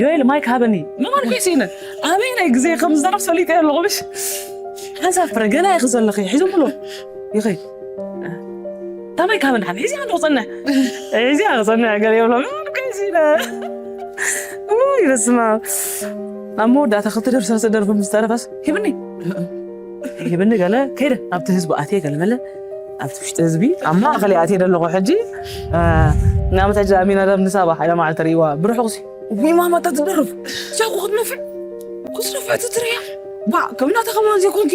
ዮኤል ማይክ ሃበኒ ምባል ኮይስ ኢነ ኣበይ ናይ ግዜ ከም ዝደረፍ ሰሊጠ ኣለኹ። ምሽ ሓንሳብ ፍረ ገና ኢኺ ዘለኺ ሒዞም ብሎ ይኸይ እታ ማይክ ሃበኒ ሓን ሒዚ ሓን ክጸንሕ ሒዚ ክጸንሕ ገለ ይብሎ ምባል ኮይስ ኢነ ውይ በስማ ኣብ መወዳእታ ክልተ ደርፊ ሰለስተ ደርፊ ምስ ተረፈስ ሂብኒ ሂብኒ ገለ ከይደ ኣብቲ ህዝቢ ኣትየ ገለ መለ ኣብቲ ውሽጢ ህዝቢ ኣብ ማእኸል ኣትየ ደለኹ ሕጂ ንኣብነት ሕጂ ኣሚናዳብ ንሳባ ሓይለ መዓልቲ ርእይዋ ብርሑቕሲ ወይ ማማ እታ ትደርፍ ሻኩ ክትነፍዕ ክትነፍዕ ትትርያ ዋ ከምና ተኸማን ዘይኮንኪ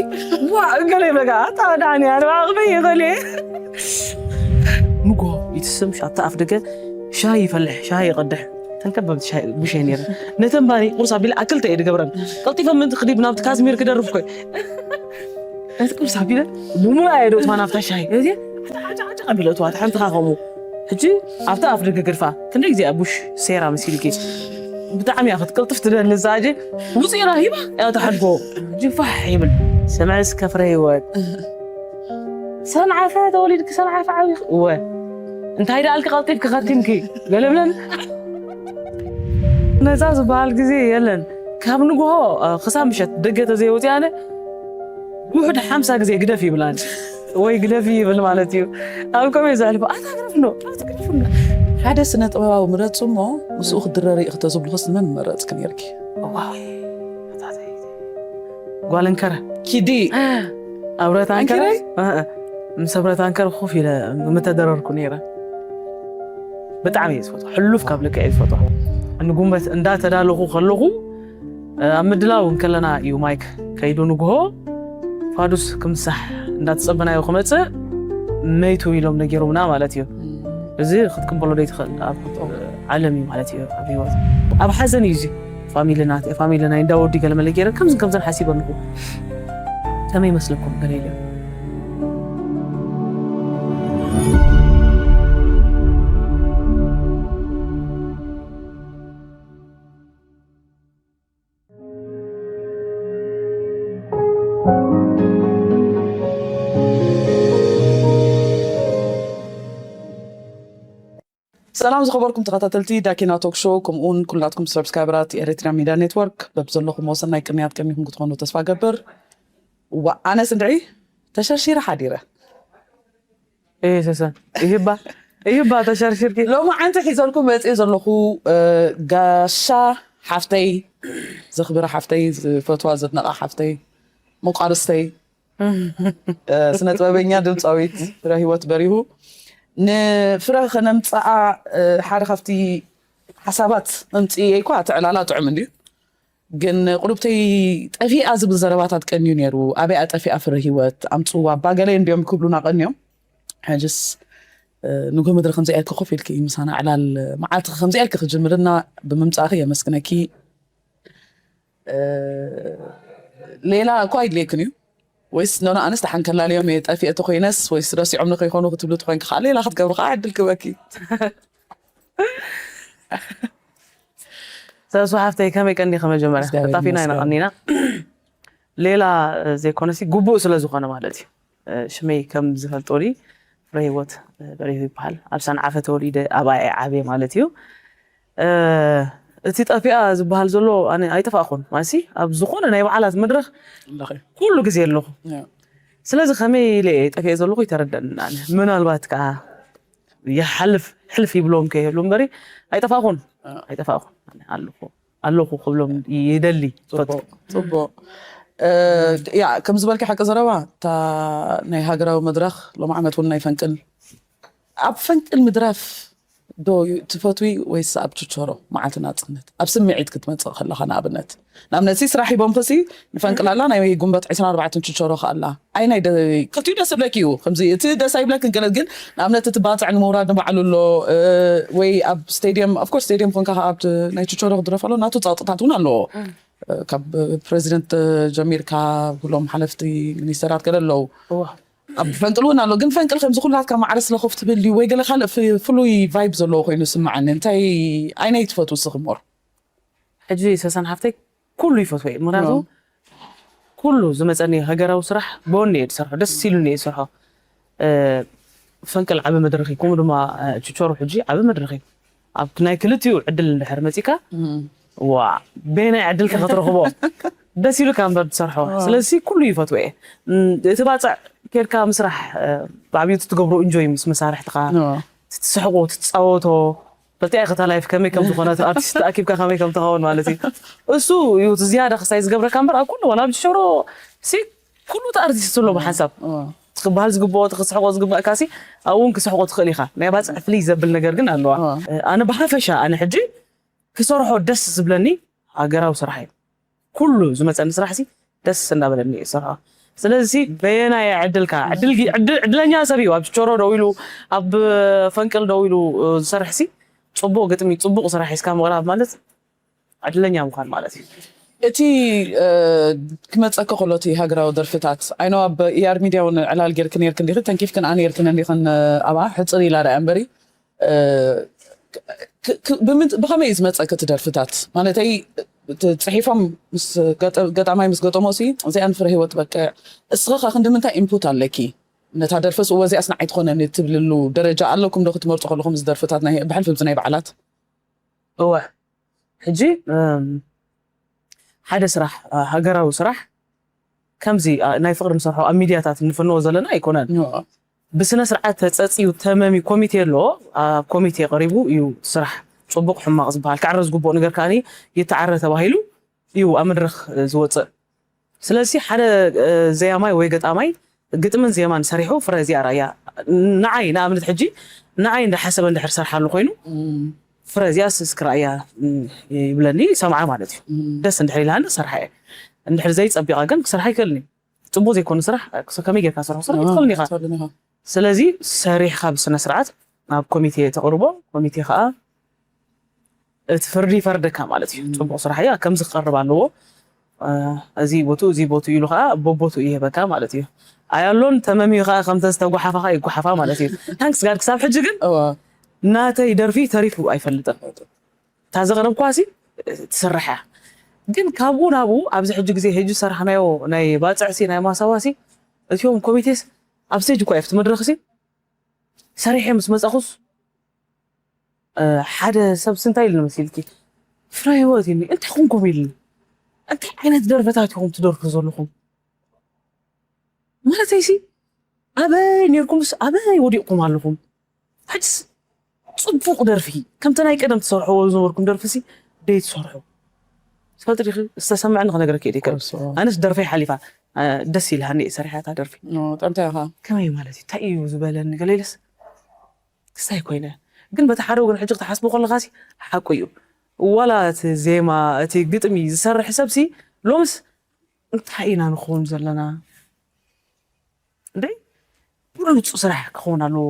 ዋ እገለ በጋ ኣታ ዳኒ ኣነ ዓቕመይ ይኸል ምጎ ይትስም ሻታ ኣፍ ደገ ሻሂ ይፈልሕ ሻሂ ይቐድሕ ተንከበብቲ ሻሂ ብሸይ ነይረ ነተን ባኒ ቁርስ ኣቢለ ኣክልተ እየ ድገብረን ቀልጢፈ ምን ክዲብ ናብቲ ካዝሚር ክደርፍ ኮይ እቲ ቁርስ ኣቢለ ብሙላ እየ ዶትማ ናብታ ሻሂ እዚ ዓጫ ዓጫ ዓጫ ኣቢለ እትዋ ሓንቲ ኻ ከምኡ ሕጂ ኣብታ ኣፍ ደገ ገድፋ ክንደይ ግዜ ኣቡሽ ሴራ መሲልኪ ብጣዕሚ እያ ክትቅልጥፍ ትደሊ እዛ ኣጀ ውፅኢና ሂባ እያ ተሓልፎ ጅፋሕ ይብል ስምዒ እስከ ፍረ ህይወት ሰንዓፈ ተወሊድኪ ሰንዓፈ ዓብይኺ እወ እንታይ ደኣልኪ ቀልጢፍኪ ከቲምኪ ገለብለን ነፃ ዝበሃል ግዜ የለን ካብ ንግሆ ክሳብ ምሸት ደገ ተዘይወፅእ ኣነ ውሕድ ሓምሳ ግዜ ግደፍ ይብላን ወይ ግደፍ ይብል ማለት እዩ ኣብ ከመይ ዘሕልፎ ኣታ ግደፍ ኖ ኣታ ግደፍ ኖ ሓደ ስነ ጥበባዊ ምረፁ እሞ ምስኡ ክድረር ኢኺ ተዝብልኹስ ንመን ምመረፅኪ ነይርኪ ጓል እንከረ ኪዲ ኣብረት ኣንከረ ምስ ኣብረት ኣንከረ ኮፍ ኢለ ምተደረርኩ ነይረ ብጣዕሚ እየ ዝፈትሖ ሕሉፍ ካብ ልክዕ እየ ዝፈትሖ ንጉንበት እንዳተዳለኹ ከለኹ ኣብ ምድላው እንከለና እዩ ማይክ ከይዱ ንግሆ ፋዱስ ክምሳሕ እንዳተፀበናዮ ክመፅእ መይቱ ኢሎም ነጊሮምና ማለት እዩ እዚ ክትቅበሎ ዘይትኽእል ኣብ ዓለም እዩ ማለት እዩ ኣብ ህይወት ኣብ ሓዘን እዩ እዚ ፋሚሊ ናት ፋሚሊ ናይ እንዳወዲ ገለ መለ ገይረ ከምዚ ከምዘን ሓሲበ ኣለኹ ከመይ ይመስለኩም ገለ ኢለ ሰላም ዝኸበርኩም ተኸታተልቲ ዳኪና ቶክ ሾው ከምኡውን ኩላትኩም ሰብስክራይበራት ኤሪትሪያ ሚድያ ኔትወርክ በብዘለኹም ወሰናይ ቅንያት ቀኒኹም ክትኾኑ ተስፋ ገብር። ዋ ኣነስ እንድዒ ተሸርሺረ ሓዲረ። እየ ሰሰን ይህባ ይህባ ተሸርሽርኪ። ሎማዓንቲ ሒዘልኩም መፅየ ዘለኹ ጋሻ ሓፍተይ ዘኽብራ ሓፍተይ ዝፈትዋ ዘድነቓ ሓፍተይ መቋርስተይ ስነ ጥበበኛ ድምፃዊት ፍረ ህይወት በሪሁ ንፍረ ከነምፅኣ ሓደ ካብቲ ሓሳባት መምፅእየይ እኳ እቲ ዕላላ ጥዑም እንድዩ ግን ቁሩብተይ ጠፊኣ ዝብል ዘረባታት ቀንዩ ነይሩ ኣበይኣ ጠፊኣ ፍረ ህይወት ኣምፅዋ ኣባገለይ እንዲዮም ክብሉና ቀንዮም ሕጅስ ንጉህ ምድሪ ከምዚኣ ኢልኪ ኮፍ ኢልኪ ምሳና ዕላል መዓልትኺ ከምዚኣ ኢልኪ ክጅምርልና ብምምፃእኺ የመስግነኪ ሌላ እኳ ኣይድልየክን እዩ ወይስ ኖኖ ኣነስ ተሓንከላለዮም እየ ጠፊአ ተኮይነስ ወይስ ረሲዖም ንከይኮኑ ክትብሉ ተኮይንኪ ከዓ ሌላ ክትገብሩ ከዓ ዕድል ክበኪ ሰሱ ሓፍተይ ከመይ ቀኒኸ መጀመርያ ተጣፊና ኢና ቀኒና ሌላ ዘይኮነሲ ግቡእ ስለ ዝኾነ ማለት እዩ ሽመይ ከም ዝፈልጦኒ ፍረ ህይወት በሪሁ ይበሃል ኣብ ሰንዓፈ ተወሊደ ኣብኣ ዓብየ ማለት እዩ እቲ ጠፊኣ ዝበሃል ዘሎ ኣነ ኣይጠፋእኩን ማሲ ኣብ ዝኾነ ናይ በዓላት መድረኽ ኩሉ ግዜ ኣለኹ ስለዚ ከመይ ኢለ እየ ጠፊአ ዘለኹ ይተረደኒ ኣነ ምናልባት ከዓ ይሓልፍ ሕልፍ ይብሎም ከይህሉ እምበሪ ኣይጠፋእኩን ኣይጠፋእኩን ኣለኹ ኣለኹ ክብሎም ይደሊ ፅቡቅ ያ ከም ዝበልኪ ሓቂ ዘረባ እታ ናይ ሃገራዊ መድረኽ ሎም ዓመት እውን ናይ ፈንቅል ኣብ ፈንቅል ምድራፍ ዶ ትፈትዊ ወይስ ኣብ ችቾሮ መዓልቲ ናፅነት ኣብ ስምዒት ክትመፅእ ከለኻ ንኣብነት ንኣብነት ሲ ስራሕ ሂቦምክሲ ንፈንቅላላ ናይ ጉንበት ዕስራን ኣርባዕተን ችቾሮ ከኣላ ኣይ ናይ ክልቲኡ ደስ ይብለኪ እዩ ከምዚ እቲ ደስ ኣይብለክን ገለ ግን ንኣብነት እቲ ባፅዕ ንምውራድ ንባዕሉ ኣሎ ወይ ኣብ ስቴድየም ኦፍኮርስ ስቴድየም ኮንካ ኣብ ናይ ችቾሮ ክድረፍ ኣሎ ናቱ ፀቕጥታት እውን ኣለዎ ካብ ፕሬዚደንት ጀሚርካ ኩሎም ሓለፍቲ ሚኒስተራት ገለ ኣለዉ ኣብ ፈንቅል እውን ኣሎ ግን ፈንቅል ከምዚ ኩላትካ ማዕረ ስለ ኮፍ ትብል ድዩ ወይ ገለ ካልእ ፍሉይ ቫይብ ዘለዎ ኮይኑ ስምዓኒ እንታይ ኣይናይ ትፈትው ስኽሞር ሕጂ ሰሰን ሓፍተይ ኩሉ ይፈትዎ እዩ ምክንያቱ ኩሉ ዝመፀኒ ሃገራዊ ስራሕ ብወኒ እየ ዝሰርሖ ደስ ኢሉኒ እየ ዝሰርሖ ፈንቅል ዓቢ መድረኽ እዩ ከምኡ ድማ ችቸሩ ሕጂ ዓቢ መድረኽ እዩ ኣብ ናይ ክልቲኡ ዕድል እንድሕር መፂካ ዋ በየናይ ዕድልካ ክትረኽቦ ደስ ኢሉካ እምበር ትሰርሖ። ስለዚ ኩሉ ይፈትዎ እየ። እም፣ እቲ ባፅዕ ኬድካ ምስራሕ፣ እ፣ ብዓብዩ ትገብሮ እንጆይ ምስ መሳርሕትኻ፣ ትስሕቆ ትፃወቶ፣ በልቲ ኣይ ከታ ላይፍ ከመይ ከም ዝኾነ፣ ኣርቲስት ተኣኪብካ ከመይ ከም ትኸውን ማለት እዩ። እሱ እዩ እቲ ዝያዳ ክሳይ ዝገብረካ እምበር ኣብ ኩሉ ዋላ ኣብ ሽሮ ሲ ኩሉ እቲ ኣርቲስት ኣሎ ብሓንሳብ ክበሃል ዝግብኦ እቲ ክስሕቆ ዝግባእካ ሲ ኣብኡ እውን ክስሕቆ ትኽእል ኢኻ። ናይ ባፅዕ ፍልይ ዘብል ነገር ግን ኣለዋ። ኣነ ብሓፈሻ ኣነ ሕጂ ክሰርሖ ደስ ዝብለኒ ሃገራዊ ስራሕ እዩ። ኩሉ ዝመፀኒ ስራሕ ሲ ደስ እንዳበለኒ እየ ዝሰርሖ። ስለዚ በየናይ ዕድልካ ዕድል ዕድል- ዕድለኛ ሰብ እዩ ኣብ ችሮሮ ደው ኢሉ ኣብ ፈንቅል ደው ኢሉ ዝሰርሕ ሲ ፅቡቅ ግጥሚ ፅቡቅ ስራሕ ሒዝካ ምቕራብ ማለት ዕድለኛ ምዃን ማለት እዩ። እቲ እ፣ ክመፀካ ከሎ እቲ ሃገራዊ ደርፍታት ኣይኖ ኣብ ኢኣር ሚድያ እውን ዕላል ጌርክ ነርክ እንዲኺ ተንኪፍክን ኣነ ርክን እንዲኽን ኣብኣ ሕፅር ኢላ ዳኣ እምበሪ እ፣ ክ- ክ- ብምንት- ብኸመይ እዩ ዝመፀክ እቲ ደርፍታት ማለተይ እቲ ፅሒፎም ምስ ገጠ- ገጣማይ ምስ ገጠሞ ሲ እዚኣን ፍረ ህይወት በቅዕ እስኸ ኸ ክንዲ ምንታይ ኢንፑት ኣለኪ ነታ ደርፈስ እወ እዚኣስ ንዓይ ትኾነኒ ትብልሉ ደረጃ ኣለኩም ዶ ክትመርፁ ከለኹም እዚ ደርፍታት ናይ ብሕልፊ ብዚ ናይ በዓላት እወ ሕጂ እም፣ ሓደ ስራሕ እ፣ ሃገራዊ ስራሕ ከምዚ እ፣ ናይ ፍቅሪ ንሰርሖ ኣብ ሚድያታት እንፍንዎ ዘለና ኣይኮነን። ብስነ ስርዓት ተፀፅዩ ተመሚ ኮሚቴ ኣሎ። ኣብ ኮሚቴ ቀሪቡ እዩ ስራሕ ፅቡቅ ሕማቅ ዝበሃል ክዕረ ዝግብኦ ነገር ከዓኒ ይተዓረ ተባሂሉ እዩ ኣብ መድረክ እ፣ ዝወፅእ። ስለዚ ሓደ እ፣ ዘያማይ ወይ ገጣማይ ግጥምን ዜማን ሰሪሑ ፍረ እዚኣ ራያ ንዓይ ንኣብነት ሕጂ ንዓይ እንዳሓሰበ እንድሕር ሰርሓሉ ኮይኑ ፍረ እዚኣ እስኪ ራእያ እ፣ ይብለኒ ሰምዓ ማለት እዩ። ደስ እንድሕር ኢልሃኒ ክሰርሓ እየ። እንድሕር ዘይፀቢቓ ግን ክሰርሓ ይክእልኒ። ፅቡቅ ዘይኮነ ስራሕ ከመይ ጌርካ ሰርሖ ስራሕ ይትኽእልኒ ኢኻ። ስለዚ ሰሪሕካ ብስነ ስርዓት ናብ ኮሚቴ ተቕርቦ። ኮሚቴ ከዓ እቲ ፍርዲ ይፈርደካ ማለት እዩ። ፅቡቅ ስራሕ እያ ከምዚ ክቐርብ ኣለዎ፣ እ፣ እዚ ቦቱ እዚ ቦቱ ኢሉ ከዓ በቦቱ ይህበካ ማለት እዩ። ኣያሎን ተመምዩ ከዓ ከምተን ዝተጓሓፋ ከዓ ይጓሓፋ ማለት እዩ። ታንክስ ጋድ ክሳብ ሕጂ ግን እዋ ናተይ ደርፊ ተሪፉ ኣይፈልጥን። እታ ዘቕረብኳ ሲ ትስራሕ እያ። ግን ካብኡ ናብኡ ኣብዚ ሕጂ ግዜ ሕጂ ዝሰርሕናዮ ናይ ባፅዕ ሲ ናይ ማሳዋ ሲ እቲኦም ኮሚቴስ ኣብ ስቴጅ እኳ እየ ኣብቲ መድረኽ ሲ ሰሪሐ ምስ መፃኹስ እ፣ ሓደ ሰብ ስንታይ ኢሉ መሲልኪ ፍረ ህይወት ኢልኒ እንታይ ኮንኩም ኢልኒ እንታይ ዓይነት ደርፈታት ኢኹም ትደርፉ ዘለኹም ማለተይ ሲ ኣበይ ነርኩምስ ኣበይ ወዲቕኩም ኣለኹም ሕጅስ ፅቡቅ ደርፊ ከምቲ ናይ ቀደም ትሰርሕዎ ዝነበርኩም ደርፊ ሲ ደይ ትሰርሑ ትፈልጥ ዲኺ ዝተሰምዐኒ ክነግረኪ እየ ደይከ ኣነስ ደርፈይ ሓሊፋ እ፣ ደስ ኢልሃኒ እየ ሰሪሓ እታ ደርፊ ጠንታ ኢኻ ከመይ ማለት እዩ እንታይ እዩ ዝበለኒ ገለ ኢለስ ክስታይ ኮይነ ግን በቲ ሓደ ወገን ሕጂ ክትሓስቦ ከለኻ ሲ ሓቁ እዩ ዋላ እቲ ዜማ እቲ ግጥሚ ዝሰርሕ ሰብ ሲ ሎምስ እንታይ ኢና ንኸውን ዘለና እንዴ ብሉፁ ስራሕ ክኸውን ኣለዎ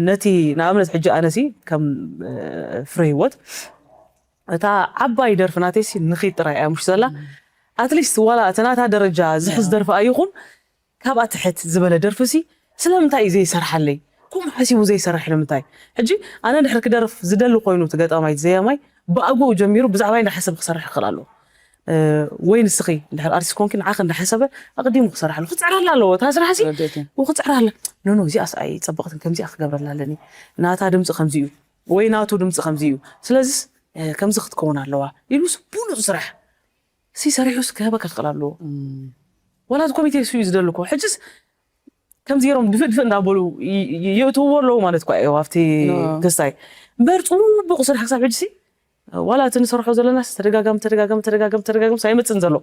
ነቲ ንኣብነት ሕጂ ኣነሲ ከም ፍረ ህይወት እታ ዓባይ ደርፊ ናተይሲ ንኺድ ጥራይ እያ ምሽ ዘላ ኣትሊስት ዋላ እቲ ናታ ደረጃ ዝሕዝ ደርፊ ኣይኹን ካብኣ ትሕት ዝበለ ደርፊ ሲ ስለምንታይ እዩ ዘይሰርሓለይ ከምኡ ሓሲቡ ዘይሰርሕ ንምንታይ ሕጂ ኣነ ድሕር ክደርፍ ዝደሊ ኮይኑ እቲ ገጣማይ ዘያማይ ብኣግኡ ጀሚሩ ብዛዕባይ እንዳሓሰብ ክሰርሕ ይኽእል ኣለዎ ወይ ንስኺ እንድሕር ኣርቲስት ኮንኪ ንዓኺ እንዳሓሰበ ኣቐዲሙ ክሰርሓሉ ክፅዕረላ ኣለዎ እታ ስራሕ ሲ ክፅዕራለ ኖኖ እዚኣ ሰኣይ ፀበቕትን ከምዚኣ ክገብረላ ኣለኒ ናታ ድምፂ ከምዚ እዩ ወይ ናቱ ድምፂ ከምዚ እዩ ስለዚስ ከምዚ ክትከውን ኣለዋ ኢሉስ ብሉፅ ስራሕ ሲ ሰሪሑስ ክህበካ ክኽእል ኣለዎ ዋላ እቲ ኮሚቴ ሱ እዩ ዝደልኮ ሕጅስ ከምዚ ገይሮም ድፍእ ድፍእ እንዳበሉ የእትውዎ ኣለዉ ማለት ኳ እዮም ኣብቲ ክስታይ እምበር ፅቡቅ ስራሕ ክሳብ ሕጅሲ ዋላ እቲ ንሰርሖ ዘለና ተደጋጋሚ ተደጋጋሚ ተደጋጋሚ ተደጋጋሚ ሳይመፅን ዘሎ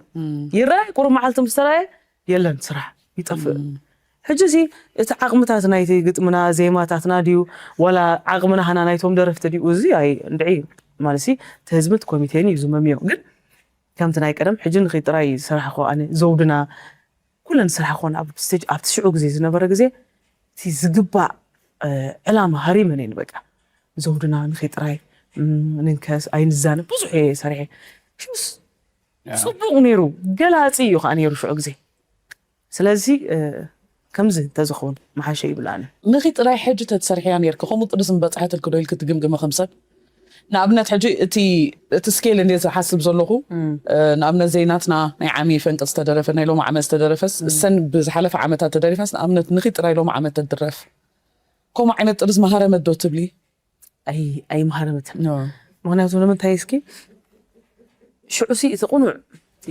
ይረኣይ ቁሩብ መዓልቲ ምስ ተረኣየ የለን ስራሕ ይጠፍእ ሕጂ ሲ እቲ ዓቕምታት ናይቲ ግጥምና ዜማታትና ድዩ ዋላ ዓቕምና ሃና ናይቶም ደረፍቲ ድዩ እዚ ኣይ እንድዒ ማለት ሲ እቲ ህዝብን ኮሚቴን እዩ ዝመምዮ ግን ከምቲ ናይ ቀደም ሕጂ ንኺ ጥራይ ዝሰራሕኮ ኣነ ዘውድና ኩለን ዝሰራሕኮን ኣብ ስቴጅ ኣብቲ ሽዑ ግዜ ዝነበረ ግዜ እቲ ዝግባእ ዕላማ ሃሪመን እየን በቃ ዘውድና ንኺ ጥራይ ንንከስ ኣይንዛነ ብዙሕ እየ ሰሪሐ ሽስ ፅቡቅ ነይሩ ገላፂ እዩ ከዓ ነይሩ ሽዑ ግዜ ስለዚ ከምዚ እንተዝኸውን መሓሸ ይብል ኣነ ንኺ ጥራይ ሕጂ ተትሰርሕያ ነርኪ ከምኡ ጥርስ ምበፅሐትልኪ ዶ ኢልኪ ትግምግሚ ከም ሰብ ንኣብነት ሕጂ እቲ እቲ ስኬል እንደ ዝሓስብ ዘለኹ ንኣብነት ዘይናትና ናይ ዓሚ ፈንቅል ዝተደረፈ ናይ ሎም ዓመት ዝተደረፈስ እሰን ብዝሓለፈ ዓመታት ተደሪፈስ ንኣብነት ንኺ ጥራይ ሎም ዓመት ተድረፍ ከምኡ ዓይነት ጥርስ መሃረመት ዶ ትብሊ ኣይመሃረመትን ምክንያቱ ንምንታይ እስኪ ሽዑ ሲ እቲ ቁኑዕ እቲ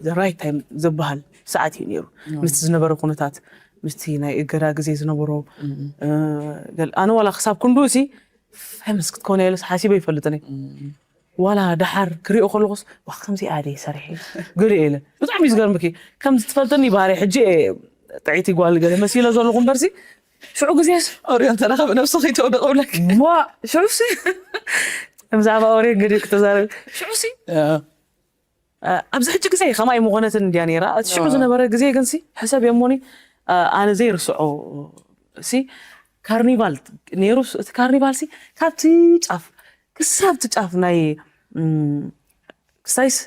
the right time ዝበሃል ሰዓት እዩ ነይሩ። ምስቲ ዝነበረ ኩነታት ምስቲ ናይ እገዳ ግዜ ዝነበሮ፣ ኣነ ዋላ ክሳብ ክንዱ ሲ ፌመስ ክትኮነ ኢለስ ሓሲበ ይፈልጥን። ዋላ ደሓር ክሪኦ ከለኹስ ዋ ከምዚ ኣደ ሰሪሐ ገለ ኢለ። ብጣዕሚ እዩ ዝገርምኪ። ከም ዝትፈልጥኒ ባህሪ ሕጂ ጥዒቲ ጓል ገለ መሲለ ዘለኹ እምበርሲ ሽዑ ግዜስ ኦርዮን ተረኸብ ነብሱ ከይተውደቐ ብለክ ዋ ሽዑ ሲ ብዛዕባ ኦርዮን ገዲኡ ክተዛረብ ሽዑ ሲ ኣብዚ ሕጂ ግዜ ከማይ ምኾነትን እንድያ ነይራ። እቲ ሽዑ ዝነበረ ግዜ ግን ሲ ሕሰብ የሞኒ ኣነ ዘይርስዖ ሲ ካርኒቫል ነይሩ። እቲ ካርኒቫል ሲ ካብቲ ጫፍ ክሳብ እቲ ጫፍ ናይ ክሳይስ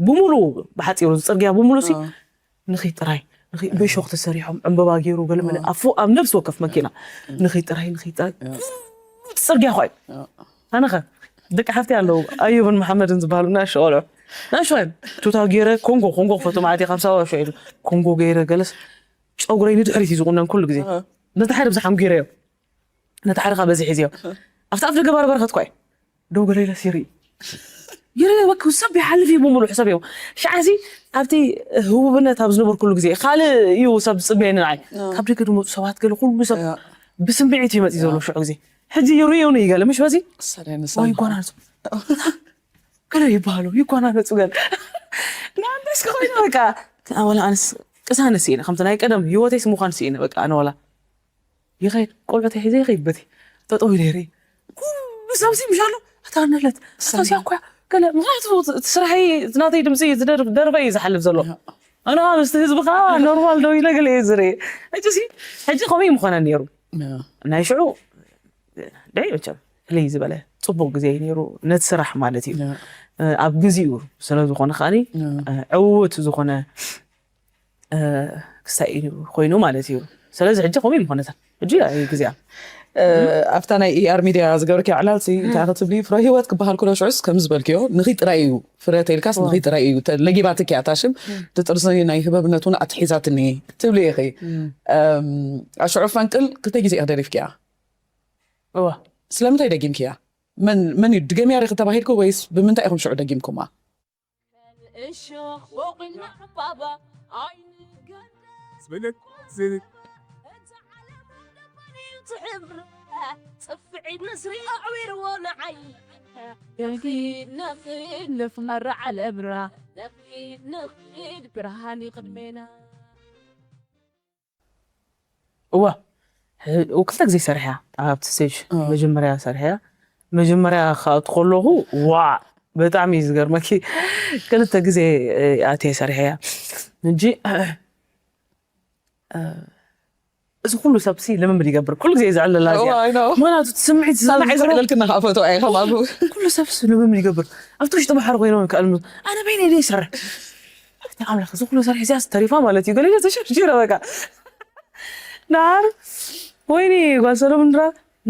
ብሙሉ ብሓፂሩ ዝፅርግያ ብሙሉ ሲ ንኺ ጥራይ በሾክ ተሰሪሖም ዕምበባ ገይሩ ገለመለ ኣፎ ኣብ ነብሲ ወከፍ መኪና ንኺ ጥራይ ንኺ ጥራይ ፅርግያ ኳይ ኣነኸ ደቂ ሓፍቲ ኣለዉ ኣዩብን መሓመድን ዝበሃሉ ናሽ ቆልዑ ናሽ ኳይ ቱታ ገይረ ኮንጎ ኮንጎ ክፈቱ ማለት ካብ ሳዋ ሸ ኢሉ ኮንጎ ገይረ ገለስ ጨጉረይ ንድሕሪት እዩ ዝቁነን ኩሉ ግዜ ነቲ ሓደ ብዝሓም ገይረዮ ነቲ ሓደ ካብ በዚ ሒዝዮ ኣብቲ ኣፍ ደገ ባርበር ከትኳይ ደው ገለ ኢለ ሲሪ ይረ በቃ ሰብ ይሓልፍ እዩ ብምሉእ ሕሰብ እዮም ሸዓዚ ኣብቲ ህቡብነት ኣብ ዝነበርኩሉ ግዜ ካልእ እዩ ሰብ ዝፅበየኒ ንዓይ ካብ ደገ ድመፁ ሰባት ገለ ኩሉ ሰብ ብስምዒት እዩ መፂ ዘሎ ሽዑ ግዜ ሕጂ ይርእዩኒ ይገለ ምሽ በዚ ወይ ጓናንሱ ገለ ይበሃሉ ይጓናነፁ ገለ ንኣንበስኪ ኮይኑ በቃ ወላ ኣንስ ቅሳነ ስኢነ ከምቲ ናይ ቀደም ህይወተይስ ምዃን ስኢነ በቃ ኣነ ወላ ይኸይድ ቆልዑተይ ሒዘ ይኸይድ በቲ ጠጠው ኢለ ይርኢ ኩሉ ሰብ ሲ ምሻሉ ኣታነለት ኣታዚያ እኳ ገለ ምክንያቱ እቲ ስራሐይ እቲ ናተይ ድምፂ እዩ ዝደርፍ ደርፈ እዩ ዝሓልፍ ዘሎ ኣነ ከዓ ምስቲ ህዝቢ ከዓ ኖርማል ደው ኢለ ገለ እየ ዝርኢ ሕጂ ሲ ሕጂ ከምኡ እዩ ምኾነ ነይሩ ናይ ሽዑ ደይ መቸም ፍልይ ዝበለ ፅቡቅ ግዜ እዩ ነይሩ ነቲ ስራሕ ማለት እዩ ኣብ ግዜኡ ስለዝኾነ ከዓኒ ዕውት ዝኾነ ክሳይ ኮይኑ ማለት እዩ ስለዚ ሕጂ ከምኡ እዩ ምኾነታ ሕጂ እዩ ግዜኣ ኣብታ ናይ ኢኣር ሚድያ ዝገበርክዮ ዕላልሲ እንታይ ክትብሊ ፍረ ህይወት ክበሃል ኩሎ ሽዑስ ከም ዝበልክዮ ንኺ ጥራይ እዩ ፍረ ተልካስ ንኺ ጥራይ እዩ ለጊባትኪ ኣታ ሽም እቲ ጥርሲ ናይ ህበብነት እውን ኣትሒዛትኒ ትብሊ ኢኺ ኣሽዑ ፈንቅል ክልተ ግዜ ኢኺ ደሪፍክያ እዋ ስለምንታይ ደጊምክያ መን መን እዩ ድገምያ ሪኺ ተባሂልኩ ወይስ ብምንታይ ኢኹም ሽዑ ደጊምኩማ እሾኽ ቦቒልና ዕምባባ ኣይንገደስ ዝብልን ዝብል እዛ ዓለም ደባን እዩ ትሕብራ ጽፍዒት ንስሪ ኣዕዊርዎ ንዓይ ነኺድ ነኺድ ንፍመራ ዓለምና ነኺድ ነኺድ ብርሃን እዩ ቅድሜና እዋ ክልተ ግዜ ሰርሐያ ኣብቲ ስቴጅ መጀመርያ ሰርሐያ መጀመርያ ካብቲ ከለኹ ዋ ብጣዕሚ እዩ ዝገርመኪ ክልተ ግዜ ኣትየ ሰርሐያ እንጂ እዚ ኩሉ ሰብ ሲ ልምምድ ይገብር ኩሉ ግዜ ዝዕለላ እዚኣ ምክንያቱ እቲ ስምዒት ሳናዓይ ዘዕለልክና ከዓ ፈተዋ እየ ከም ኣብኡ ኩሉ ሰብ ሲ ልምምድ ይገብር ኣብቲ ውሽጢ ባሕሪ ኮይኖም ከዕልምዱ ኣነ በይነይ ደይ ይሰርሕ ኣምላኽ እዚ ኩሉ ሰርሕ እዚኣ ተሪፋ ማለት እዩ ገለ ተሸርሺረ በቃ ደሓር ወይኒ ጓል ሰሎሙን ድራ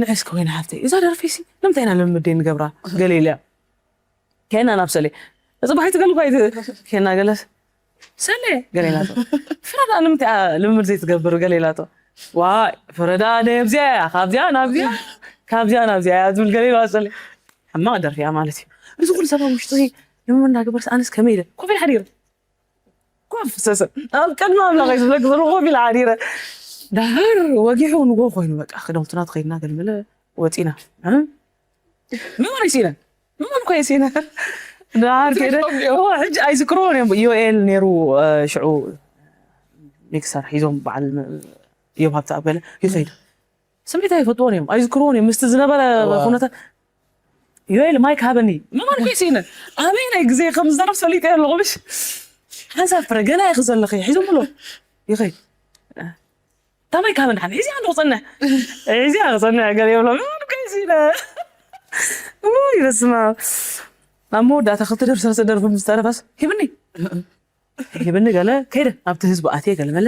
ንዕስኪ ወይኒ ሓፍተይ እዛ ደርፊ ሲ ንምንታይ ኢና ልምምድ ንገብራ ገለ ኢለ ከና ናብ ሰሌ ንፅባሒቱ ገለ ኳ ከና ገለስ ሰሌ ገለ ኢላቶ ፍረዳ ንምንታይ ልምምድ ዘይትገብር ገለ ኢላቶ ዋይ ፍረዳ ነብዚያ እያ ካብዚኣ ናብዚኣ ካብዚኣ ናብዚኣ እያ ዝብል ገለ ኢልዋ ሰሌ ሕማቕ ደርፊ እያ ማለት እዩ እዚ ኩሉ ሰባት ውሽጢ ልምምድ እናገበርስ ኣነስ ከመይ ኢለ ኮፍ ኢለ ሓዲረ ኮፍ ሰሰ ኣብ ቅድሚ ኣምላኽ እዩ ዝብለክ ዘሎ ኮፍ ኢለ ሓዲረ ዳሃር ወጊሑ ንጎ ኮይኑ በቃ ክዳውንትና ተኸይድና ገልመለ ወፂና ምማን ይሲነ ምማን እኮ ይሲነ ዳሃር ከይደ ሕጂ ኣይዝክርዎን እዮም ዮኤል ነይሩ ሽዑ ሚክሰር ሒዞም በዓል እዮም ሃብቲ ኣብ ገለ ይኸይዱ ስምዒት ኣይፈጥዎን እዮም ኣይዝክርዎን እዮም ምስቲ ዝነበረ ኩነታት ዮኤል ማይክ ሃበኒ ምማን እኮ ይሲነ ኣበይ ናይ ግዜ ከም ዝደረፍ ሰሊጠ ኣለኹ ምሽ ሓንሳብ ፍረ ገና ኢኺ ዘለኺ ሒዞም ኣሎ ይኸይድ ታማይ ካብ ንሓን ሒዚኣ እንዶ ክጸንሕ ሒዚኣ ክጸንሕ ገለ ይብሎ ምንም ከይሲለ ውይ በስማ ኣብ መወዳእታ ክልተ ደርፊ ሰለስተ ደርፊ ምስ ተረፈስ ሂብኒ ሂብኒ ገለ ከይደ ኣብቲ ህዝቢ ኣትየ ገለ መለ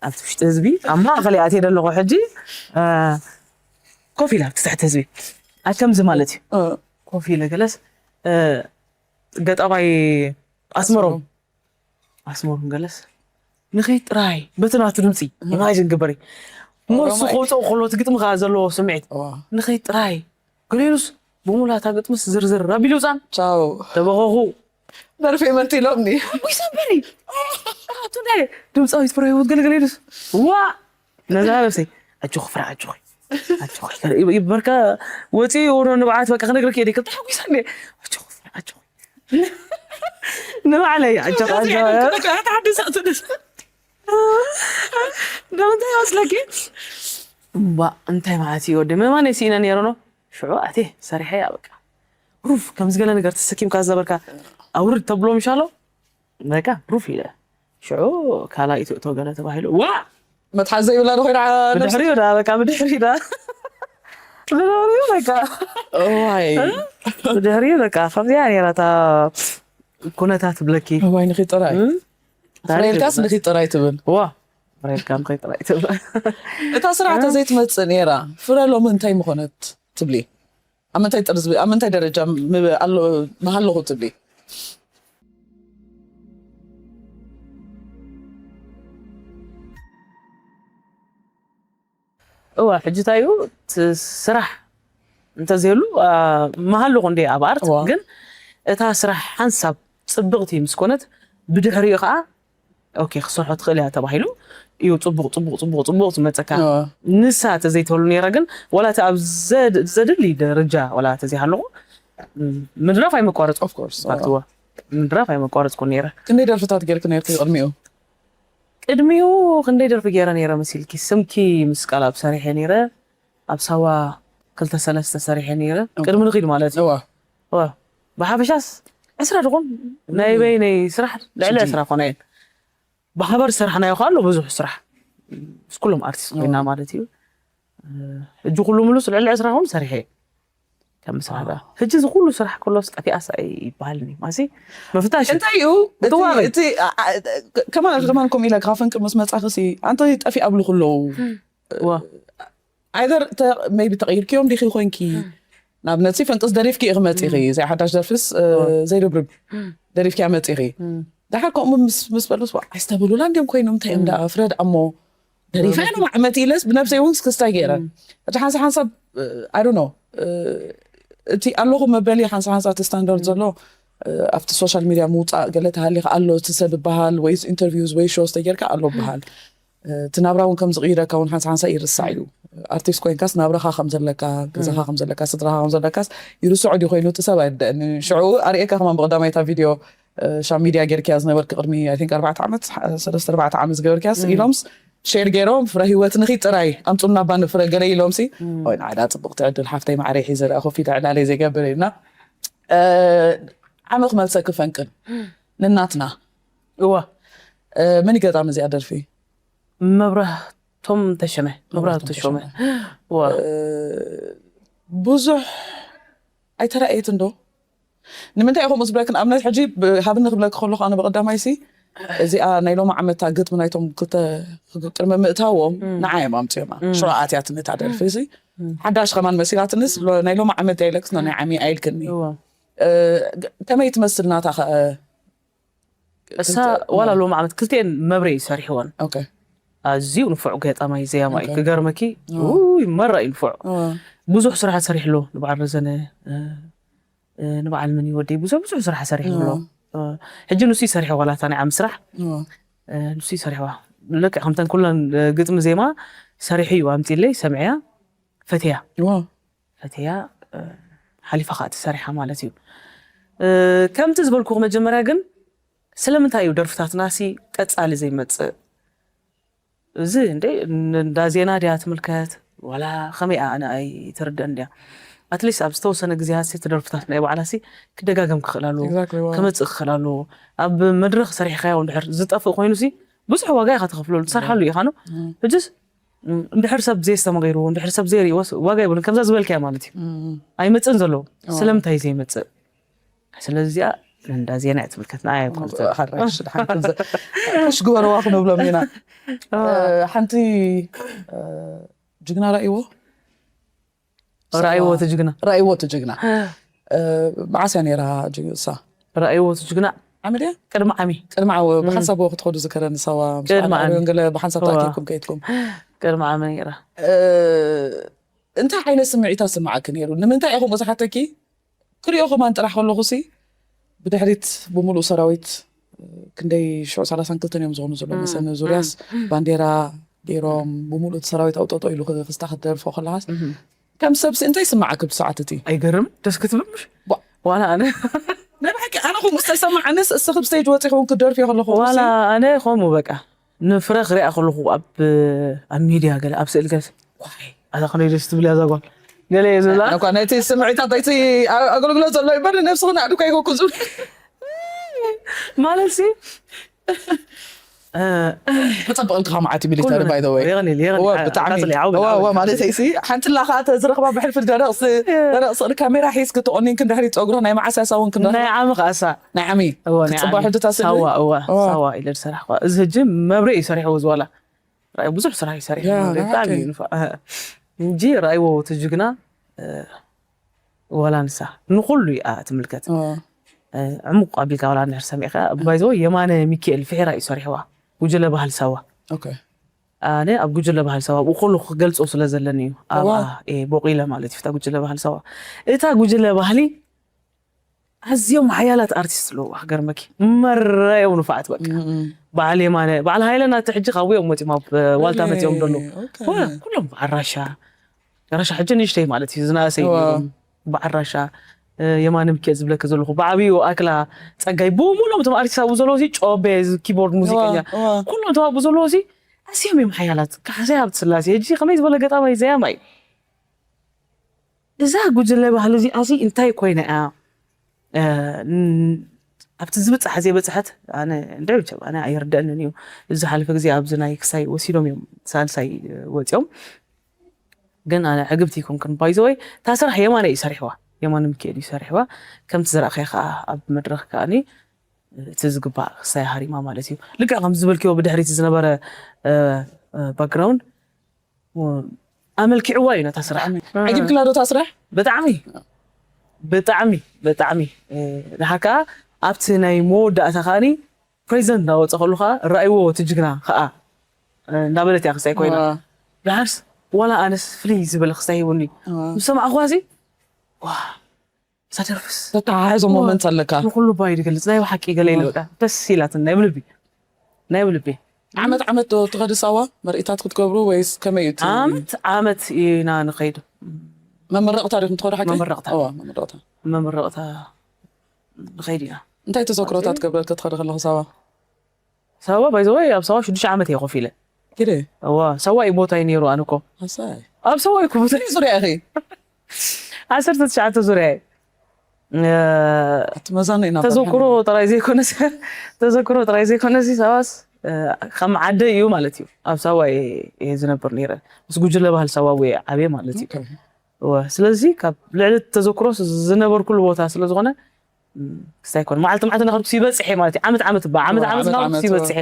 ኣብቲ ውሽጢ ህዝቢ ኣብ ማእኸል ኣትየ ደለኹ ሕጂ ኮፍ ኢለ ኣብቲ ትሕቲ ህዝቢ ኣከምዚ ማለት እዩ ኮፍ ኢለ ገለስ ገጣማይ ኣስመሮም ኣስመሮም ገለስ ንኸይ ጥራይ በቲ ናቱ ድምፂ ኢማጅን ግበሪ እሞ እሱ ከውፅኦ ከሎ እቲ ግጥሚ ከዓ ዘለዎ ስምዒት ንኸይ ጥራይ ገሌሉስ ብሙላታ ግጥምስ ዝርዝር ኣቢሉ ውፃን ቻው ተበኸኹ ደርፊ መርት ኢሎምኒ። ሓጒሰ በሪ። ኣቱ ናይ ድምፃዊት ፍረ ህይወት ገለገለ ኢሉስ። ዋ! ነዛ ነብሰይ፣ "ኣጆኺ ፍረ፣ ኣጆኺ። ኣጆኺ ፍረ." ይበርካ ወፂ ወሮ ንብዓት በቃ ክነግርክ እየ፣ ክልተ ሓጒሰ እንዴ? "ኣጆኺ ፍረ፣ ኣጆኺ." ንባዕለይ፣ "ኣጆኺ፣ ኣጆኺ." ተሓድሰ፣ ተሓድሰ። ደምንታይ ይመስለኪ? እምባ፣ እንታይ ማለት እዩ? ወዲ ምእማን እየ ስኢነ ነይረ ኖ። ሽዑ ኣትየ ሰሪሐ እያ በቃ። ሩፍ፣ ከምዚ ገለ ነገር ተሰኪምካ ዝነበርካ ኣውርድ ተብሎ ምሻሎ? በቃ ሩፍ ኢለ። ሽዑ ካልኣይ ትእቶ ገለ ተባሂሉ። ዋ! መትሓዚ ዘይብላ ዶ ኮይና ነብሲ? ብድሕሪኡ ደኣ በቃ ብድሕሪኡ ደኣ። ብድሕሪኡ በቃ። እዋይ። ብድሕሪኡ በቃ ከምዚኣ ነይራ እታ ኩነታት ትብለኪ። እዋይ ንኺድ ጥራይ። እም? ታሪኽ ፍረይልካስ ይበል። ንኺድ ጥራይ ትብል። ዋ፣ ፍረይልካ ንኺድ ጥራይ ትብል። እታ ስራሕ ተዘይትመጽእ ነይራ፣ ፍረ ሎሚ እንታይ ምኾነት ትብሊ? ኣብ ምንታይ ጥርዚ፣ ኣብ ምንታይ ደረጃ ም-፣ ኣሎ፣ ምሃለኹ ትብሊ? እዋ፣ ሕጂ እንታይ እዩ? እቲ ስራሕ እንተዘይህሉ፣ አ፣ ምሃለኹ እንደ ኣብ ኣርት፣ እዋ። ግን እታ ስራሕ ሓንሳብ ጽብቕቲ ምስ ኮነት፣ ብድሕሪኡ ኸኣ፣ ኦኬ፣ ክሰርሖ ትኽእል እያ ተባሂሉ እዩ ጽቡቕ፣ ጽቡቕ፣ ጽቡቕ፣ ጽቡቕ ዝመጸካ። እዋ። ንሳ ተዘይተሉ ነይራ ግን፣ ዋላ እቲ ኣብ ዘድ-፣ ዘድሊ ደረጃ ዋላ ተዘይሃለኹ፣ ም-፣ ምድራፍ ኣይመቋረጽኩ። Of course፣ እዋ። ፋክት፣ እዋ። ምድራፍ ኣይመቋረጽኩ ነይረ። ክንደይ ደርፍታት ጌርክ ነይርክ ቅድሚኡ? ቅድሚኡ ክንደይ ደርፊ ገይረ ነይረ መሲልኪ? ስምኪ ምስ ቃል ኣብ ሰሪሐ ነይረ። ኣብ ሳዋ ክልተ ሰለስተ ሰሪሐ ነይረ። ኦኬ። ቅድሚ ንኺድ ማለት እዩ። እዋ። እዋ። ብሓፈሻስ ዕስራ ድኹም ናይ በይነይ ስራሕ ልዕሊ ሕጂ? ዕስራ ኮነ እየን። ብሓባር ዝሰራሕናዮ ከኣ ኣሎ ብዙሕ ስራሕ። ምስ ኩሎም ኣርቲስት ኮይና እዋ። ማለት እዩ። ሕጂ ኩሉ ምሉስ ልዕሊ ዕስራ ኹም ሰሪሐ እየ። ከም ስራሕ ዋ። ደኣ። ሕጂ እዚ ኩሉ ስራሕ ከሎስ ጠፊኣስ ኣይበሃልን እዩ። ማሲ ምፍታሽ እዩ። እንታይ እዩ? እቲ፣ ምትዋበይ። እቲ፣ ኣ-፣ ኣ-፣ ከማን፣ ከማን ከምኡ ኢለ ካብ ፈንቅል ምስ መጻኺ ሲ፣ ኣንተ ጠፊኣ ብሉ ከለዉ፣ ዋ። ኣይደር ተ-፣ ሜይቢ ተቐይርክዮም ዲኺ ኮይንኪ? ንኣብነት ሲ፣ ፈንቅስ ደሪፍኪ ኢኺ መጺኺ። እም። ዘይ ሓዳሽ ደርፍስ፣ እ፣ እም። ዘይርብርብ እም። ደሪፍኪያ መጺኺ። እም። ደሓር ከምኡ ምስ፣ ምስ በሉስ፣ ዋ፣ ኣይስተብህሉላ እንድዮም ኮይኖም፣ እንታይ እዮም እም። ደኣ፣ ፍረድ ኣሞ። ደሪፋ እም። ኖ ማዕመት ኢለስ ብነብሰይ እውን ስክስታ ገይረ። እም። ሕጂ ሓንሳ ሓንሳብ፣ እ፣ I don't know፣ እ፣ እቲ ኣለኹ መበሊ ሓንሳ ሓንሳ እቲ ስታንዳርድ እም። ዘሎ፣ እ፣ ኣብቲ ሶሻል ሚድያ ምውጻእ ገለ ተሃሊኻ ኣሎ፣ እቲ ሰብ ይበሃል፣ ወይስ ኢንተርቪውስ ወይ ሾውስ ተጌርካ ኣሎ እም። ይበሃል። እ፣ እቲ ናብራ እውን ከም ዝቕይረካ እውን ሓንሳ ሓንሳ ይርሳዕ እዩ። ኣርቲስት ኮይንካስ ናብራኻ ከም ዘለካ፣ ገዛኻ እም። ከም ዘለካ፣ ስድራኻ ከም ዘለካስ ይርስዖ ድዩ ኮይኑ እቲ ሰብ ኣይርድአኒ። ሽዑ ኣርእየካ ከማን ብቐዳማይ እታ ቪድዮ፣ እ፣ ሻም ሚድያ ጌርክያ ዝነበርክ ቅድሚ፣ I think፣ ኣርባዕተ ዓመት፣ እ፣ ሰለስተ ኣርባዕተ ዓመት ዝገበርክያስ እም። ኢሎምስ ሼር ገይሮም፣ "ፍረ ህይወት ንኺ ጥራይ ኣምጹና እባ ንፍረ" ገለ ኢሎምሲ፣ እም። "ኦይ፣ ንዓዳ ጽቡቕቲ ዕድል ሓፍተይ ማዕረይ ሒዘ ደኣ ኮፍ ኢለ ዕላለይ ዘይገብር" ኢልና፣ እ፣ ዓሚ ክመልሰኪ ፈንቅል። እም። ንናትና። እዋ። እ፣ መን እዩ ገጣሚ እዚኣ ደርፊ? መብራህቶም ተሸመ። መብራህቱ መብራህቶም ተሾመ። ተሾመ። እዋ። እ፣ ብዙሕ ኣይተራእየትን ዶ? ንምንታይ ኢኹም ዝብለክን ኣብነት ሕጂ ብ-፣ ሃብኒ ክብለኪ ከለኹ ኣነ ብቐዳማይ ሲ፣ እዚኣ ናይ ሎሚ ዓመታ ግጥሚ ናይቶም ክልተ ቅድሚ ምእታዎም እም። ንዓ እዮም ኣምፅዮማ። እም። ሽዑ ኣትያትኒ እታ ደርፊ እም። ሲ፣ እም። ሓዳሽ ከማን መሲላትንስ፣ ሎ-፣ ናይ ሎሚ ዓመት ዳይለክስ ናይ ዓሚ ኣይልክኒ። እዋ። እ፣ ከመይ ትመስል ናታ ኸ? እሳ እንተ-፣ ዋላ እ። ሎሚ ዓመት ክልቲኤን መብሬ እዩ ሰሪሕወን። ኦኬ። ኣዝዩ ንፉዕ ገጣማይ ዘያማይ እዩ። ኦኬ። ክገርመኪ፣ እ። ውይ፣ መራ እዩ ንፉዕ። እ። ብዙሕ ስራሓት ሰሪሕሎ፣ ንበዓል ረዘነ፣ እ፣ እ፣ ንበዓል መን እዩ ወደይ፣ ብዙሕ፣ ብዙሕ ስራሕ ሰሪሕሎ። እ። እ፣ ሕጂ ንሱ እዩ ሰሪሕዋ ዋላ እታ ናይ ዓሚ ስራሕ። እ። እ፣ ንሱ እዩ ሰሪሕዋ። ልክዕ ከምተን ኩለን፣ እ፣ ግጥሚ ዜማ ሰሪሑ እዩ ኣምፂለይ፣ ሰምዐያ፣ ፈትያ። ዋው። ፈትያ፣ እ፣ ሓሊፋ ኸኣ ትሰሪሓ ማለት እዩ። እ፣ ከምቲ ዝበልኩ መጀመርያ ግን ስለምንታይ እዩ ደርፍታትናሲ ቀጻሊ ዘይመጽእ? እዚ እንዴ፣ ን-፣ እንዳ ዜና ድያ ትምልከት? ዋላ ኸመይ እያ? ኣነ ኣይትርደን ድያ? ኣትሊስት ኣብ ዝተወሰነ ግዜያት ሲ እቲ ደርፍታት ናይ ባዕላሲ ክደጋገም ክኽእል ኣለዎ። ኤግዛክትሊ፣ ዋው። ከመጽእ ክኽእል ኣለዎ። ኣብ መድረኽ ሰሪሕካዮ እንድሕር ዝጠፍእ ኮይኑሲ ብዙሕ ዋጋ ኢኻ ትኸፍለሉ፣ ትሰርሓሉ ኢኻ ኖ? እም። ሕጅስ፣ እም፣ እንድሕር ሰብ ዘየስተማቒርዎ፣ እንድሕር ሰብ ዘይርእይዎስ ዋጋ የብሉን። ከምዛ ዝበልካያ ማለት እዩ። እም። ኣይመጽእን ዘሎ። እዋ። ስለምንታይ ዘይመጽእ? ስለዚ እዚኣ እንዳ ዜና እያ ትምልከት፣ ንዓይ ኣይኮነትን። ሓራሽ፣ ሓንቲ ዘ-፣ ሓሽ ግበርዋ ክንብሎም ኢና። እዋ። እ፣ ሓንቲ፣ እ፣ ጅግና ራእይዎ? ራእይዎ እቲ ጅግና። ራእይዎ እቲ ጅግና። እ፣ መዓስ እያ ነይራ ጅ-፣ እሳ? ራእይዎ እቲ ጅግና ዓሚ ድያ? ቅድሚ ዓሚ። ቅድሚ ዓሚ፣ እም። ብሓንሳብ ክትኸዱ ዝከረኒ ሳዋ፣ ምስ ቅድሚ በዓል ዓሚ። ኣርዮን ገለ ብሓንሳብ እዋ። ተኣኪብኩም ከይድኩም። ቅድሚ ዓሚ ነይራ። እ፣ እንታይ ዓይነት ስምዒት ኣስምዓኪ ነይሩ? ንምንታይ ኢኹም ዝሓተኪ? ክሪኦ ከማን ጥራሕ ከለኹሲ፣ ብድሕሪት ብምሉእ ሰራዊት ክንደይ ሽዑ ሰላሳን ክልተን እዮም ዝኾኑ ዘሎ መሰኒ ዙርያስ ባንዴራ ገይሮም ብምሉእ እቲ ሰራዊት ኣውጠጦ ኢሉ ክስታ ክትደርፎ ከለኻስ ከም ሰብሲ እንታይ ይስምዓክ ብሰዓት እቲ? ኣይገርም ደስ ክትብል ምሽ ዋላ ኣነ ናይ ብሓቂ ኣነ ከምኡ ዝተሰማዓንስ እስኺ ብስቴጅ ወፂኹም ክትደርፊ ከለኹ ዋላ ኣነ ከምኡ በቃ ንፍረ ክሪኣ ከለኹ ኣብ ኣብ ሚድያ ገለ ኣብ ስእል ገለ ዋይ ኣዛ ከመይ ደስ ትብል እያ እዛ ጓል ገለ እየ ዝብላ እኳ ነቲ ስምዒታት እቲ ኣገልግሎት ዘሎ ይበር ነብስኽን ኣድኳ ይኮኩ ዝብል ማለት ሲ ክፀብቐልካ ከማዓት ሚሊተሪ ባይ ወይ ብጣዕሚ ማለት ሲ ሓንቲ ላኻ ተዝረኽባ ብሕልፊ ደረቕ ስእሊ ካሜራ ሒዝ ክትቆኒን ክንድሕሪ ፀጉሪ ናይ መዓስ ያሳውን ክንዳ ናይ ዓሚ ከኣሳ ናይ ዓሚ ክፅባ ሕድታ ስእሊ ሳዋ እዋ ሳዋ ኢለ ዝሰራሕኳ እዚ ህጂ መብርእ እዩ ሰሪሕዎ ዝዋላ ራእይ ብዙሕ ስራሕ እዩ ሰሪሕ ብጣዕሚ እዩ ንፋ እንጂ ራእይዎ ትጅግና ዋላ ንሳ ንኩሉ እያ ትምልከት ዕሙቕ ኣቢልካ ዋላ ንሕር ሰሚዕካ ባይዘወ የማነ ሚካኤል ፍሒራ እዩ ሰሪሕዋ ጉጅለ ባህል ሳዋ ኣነ ኣብ ጉጅለ ባህል ሳዋ ብኡ ከሉ ክገልፆ ስለ ዘለኒ እዩ ኣብኣ ቦቂለ ማለት እዩ ጉጅለ ባህል ሳዋ እታ ጉጅለ ባህሊ ኣዝዮም ሓያላት ኣርቲስት ኣለዎ ክገርመኪ መረዮም ንፋዓት በቃ በዓል የማነ በዓል ሃይለ ናተ ሕጂ ካብኡ እዮም መፂኦም ኣብ ዋልታ መፂኦም ደሎ ኩሎም በዓል ራሻ ራሻ ሕጂ ንእሽተይ ማለት እዩ ዝናእሰይ በዓል ራሻ የማነ ምኬ ዝብለኪ ዘለኹ ብዓብዩ ኣክላ ፀጋይ ብሙሎም እቶም ኣርቲስት ኣብኡ ዘለዎ ሲ ጮቤ ኪቦርድ ሙዚቀኛ ኩሎም እቶም ኣብኡ ዘለዎ ሲ ኣዝዮም እዮም ሓያላት ካሕሳይ ሃብቲ ስላሴ ሕጂ ከመይ ዝበለ ገጣማይ ዘያማይ እዛ ጉጅለ ባህሊ እዚኣ ሲ እንታይ ኮይና እያ ኣብቲ ዝብፃሕ ዘይበፅሐት ኣነ እንደ ብቻ ኣነ ኣይርደአንን እዩ ዝሓለፈ ግዜ ኣብዚ ናይ ክሳይ ወሲዶም እዮም ሳልሳይ ወፂኦም ግን ኣነ ዕግብቲ ይኮንክን ባይዘወይ እታ ስራሕ የማነ እዩ ሰሪሕዋ የማነ ምክኤል እዩ ሰሪሕዋ ከምቲ ዝረእኸ ከዓ ኣብ መድረክ ከዓኒ እቲ ዝግባእ ክሳይ ሃሪማ ማለት እዩ ልክዕ ከም ዝበልክዮ ብድሕሪት ዝነበረ ባክግራውንድ ኣመልኪዕዋ እዩ ነታ ስራሕ ዓጊብክላ ዶ እታ ስራሕ ብጣዕሚ ብጣዕሚ ብጣዕሚ ንሓካ ኣብቲ ናይ መወዳእታ ከዓኒ ፕሬዚደንት እናወፀ ከሉ ከዓ ራእይዎ እቲ ጅግና ከዓ እንዳበለት እያ ክስታይ ኮይና ድሓርስ ዋላ ኣነስ ፍልይ ዝበለ ክስታይ ሂቡኒ ምስ ሰማዕኹዋ ሲ ዋ እዛ ደርፍስ ተተሓሓዞ ሞመንት ኣለካ ንኩሉ ባይ ድገልፅ ናይ ብሓቂ ገለ ኢለ በቃ ደስ ኢላትን ናይ ብልቢ ናይ ብልቢ ዓመት ዓመት ዶ ትኸዲ ሳዋ መርኢታት ክትገብሩ ወይስ ከመይ እዩ እቲ ዓመት ዓመት ኢና ንኸይድ መመረቕታ ዲኹም ትኸዱ ሓቂ መመረቕታ እዋ መመረቕታ መመረቕታ ንኸይድ ኢና እንታይ ተዘክሮታት ገብረልኪ ትኸዲ ከለኹ ሳዋ ሳዋ ባይዘወይ ኣብ ሳዋ ሽዱሽተ ዓመት እየ ኮፍ ኢለ ኪደ እዋ ሳዋ እዩ ቦታይ ነይሩ ኣነ እኮ ኣሳይ ኣብ ሳዋ እዩ ኮፍ ዙሪያ ኢኺ ዓሰርተ ትሽዓተ ዙሪያ እዩ ኣቲ መዛኖ ኢና ተዘክሮ ጥራይ ዘይኮነስ ተዘክሮ ጥራይ ዘይኮነስ ሳዋስ ከም ዓደ እዩ ማለት እዩ ኣብ ሳዋ እየ ዝነብር ነይረ ምስ ጉጅለ ባህል ሳዋ እየ ዓብየ ማለት እዩ እወ ስለዚ ካብ ልዕሊ ተዘክሮ ዝነበርኩሉ ቦታ ስለ ዝኾነ ክስታይ ኮነ መዓልቲ መዓልቲ እናኸድኩ ይበፅሐ ማለት እዩ ዓመት ዓመት እባ ዓመት ዓመት እናኸድኩ ይበፅሐ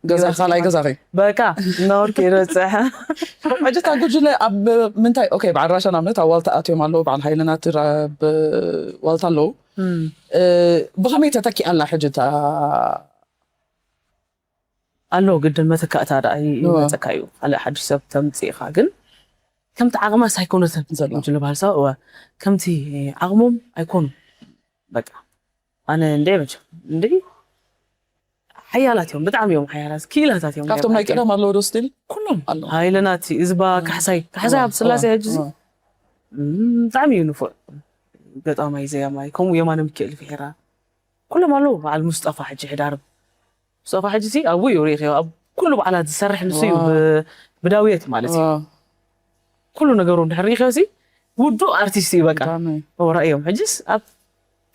ገዛ ካልኣይ ገዛ ኸ በቃ እናኸድኩ ይበፅሐ ሕጂ እታ ጉጅለ ኣብ ምንታይ ኦኬ በዓል ራሻ ንኣብነት ኣብ ዋልታ ኣትዮም ኣለዉ በዓል ሃይለናት ዋልታ ኣለዉ ብኸመይ ተተኪኣላ ሕጂ እታ ኣሎ ግድን መተካእታ ደኣ ይመፀካ እዩ ካልእ ሓድሽ ሰብ ተምፅእ ኢኻ ግን ከምቲ ዓቕማ ሳይኮነተን ዘሎ ጉጅለ ባህል ሰብ እወ ከምቲ ዓቕሞም ኣይኮኑ በቃ ኣነ እንደ መቸም እንደ ሓያላት እዮም ብጣዕሚ እዮም ሓያላት ክኢላታት እዮም ካብቶም ናይ ቀደም ኣለዎ ዶ ስቲል ኩሎም ሃይለናት ህዝባ ካሕሳይ ካሕሳይ ኣብ ስላሴ ሕጂ ብጣዕሚ እዩ ንፉዕ ገጣማይ ዘያማይ ከምኡ የማነ ምክኤል ፍሒራ ኩሎም ኣለዉ በዓል ሙስጠፋ ሕጂ ሕዳርብ ሙስጠፋ ሕጂ ሲ ኣብኡ እዩ ርኢኸዮ ኣብ ኩሉ በዓላት ዝሰርሕ ንሱ እዩ ብዳውየት ማለት እዩ ኩሉ ነገሩ እንድሕር ርኢኸዮ ሲ ውዱእ ኣርቲስት እዩ በቃ ራእዮም ሕጂስ ኣብ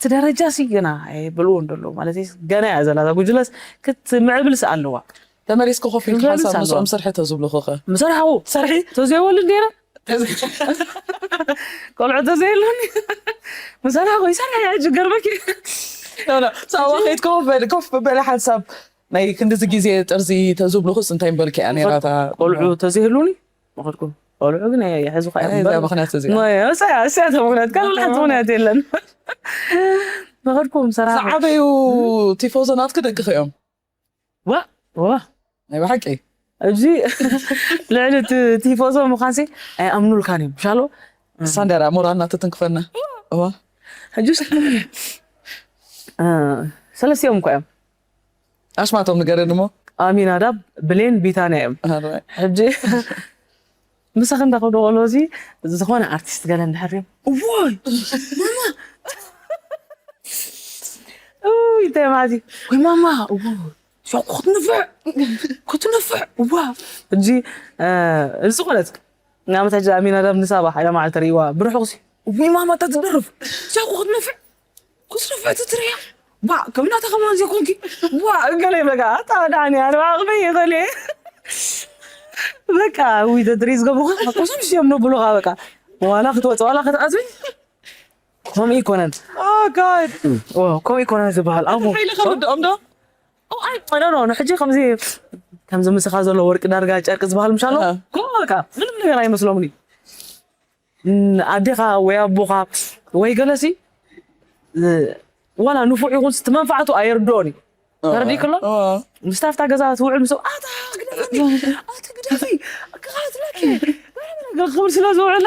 እቲ ደረጃ ሲ ገና ኣይበልዎ እንደሎ ማለት ገና እያ ዘላ እዛ ጉጅለስ ክትምዕብል ሲ ኣለዋ ተመሊስኪ ኮፍ ኢልኪ ሓንሳብ ምስኦም ስርሒ ተዝብልኹ ኸ ምሰርሓዎ ሰርሒ ተዘይወልድ ነይረ ቆልዑ ተዘይብሉኒ ምሳና ኮይሰና ሕጂ ገርመኪ ሳዋ ከይድ ኮፍ በል ኮፍ በለ ሓንሳብ ናይ ክንድዚ ግዜ ጥርዚ ተዝብልኩስ እንታይ ምበልኪ እያ ነይራታ ቆልዑ ተዘይህሉኒ መኸድኩም ቆልዑ ግን የሕዙ ምክንያት እዚያ ምክንያት ካልእ ሓንቲ ምክንያት የለን መኸድኩም ሰራ ዝዓበዩ ቲፎዞ ናትኪ ደቅኺ እዮም ዋ ዋ ናይ ብሓቂ እዚ ልዕሊ እቲ ቲፎዞ ምዃንሲ ኣይኣምኑልካን እዮም ሻሎ ሳንደራ ሞራልና ትትንክፈና እዋ ሕጅስ ሰለስቲኦም እኮ እዮም። ኣስማቶም ንገረኒ እሞ። ኣሚናዳብ፣ ብሌን፣ ቢታንያ እዮም። ሕጂ ምሳኺ እንዳኸዶ ቆሎ እዚ ዝኾነ ኣርቲስት ገለ እንድሕር እዮም። እዋይ እንታይ ማለት እዩ? ወይ ማማ እዋ ሻው ክትንፍዕ ክትንፍዕ እዋ ሕጂ ዝኾነት ንኣብነት ሕጂ ኣሚናዳብ ንሳባ ሓይለ መዓልቲ ርእይዋ ብርሑቕ ሲ ወይ ማማ እታ ትደርፍ ሻው ክትንፍዕ ክትንፍዕ ትትርያ ዋ ከምናታ ከማን ዘይኮንኪ ዋ ገለ በቃ ኣታ ዳኒ ኣነ ዓቕመይ ይኸል በቃ ውይ ተድሪ ዝገብሩኻ ቆሶም ሽዮም ነብሉኻ በቃ ዋላ ክትወፅ ዋላ ክትኣትዊ ከምኡ ይኮነን Oh God ከምኡ ይኮነን ዝበሃል ኣቦ ሓይለ ከብድኦም ዶ ኖ ሕጂ ከምዚ ከምዚ ምሳኻ ዘሎ ወርቂ ዳርጋ ጨርቂ ዝበሃል ምሻሎ ከምኡ በቃ ምንም ነገር ኣይመስሎምን እዩ ኣዴኻ ወይ ኣቦኻ ወይ ገለሲ ዋላ ንፉዕ ይኹን እቲ መንፋዕቱ ኣየርድኦን እዩ ተረዲእ ከሎ ምስታፍታ ገዛ ትውዕል ምስ ኣታ ግደፈኒ ኣቲ ግደፊ ክኻትለኪ ክብል ስለ ዝውዕል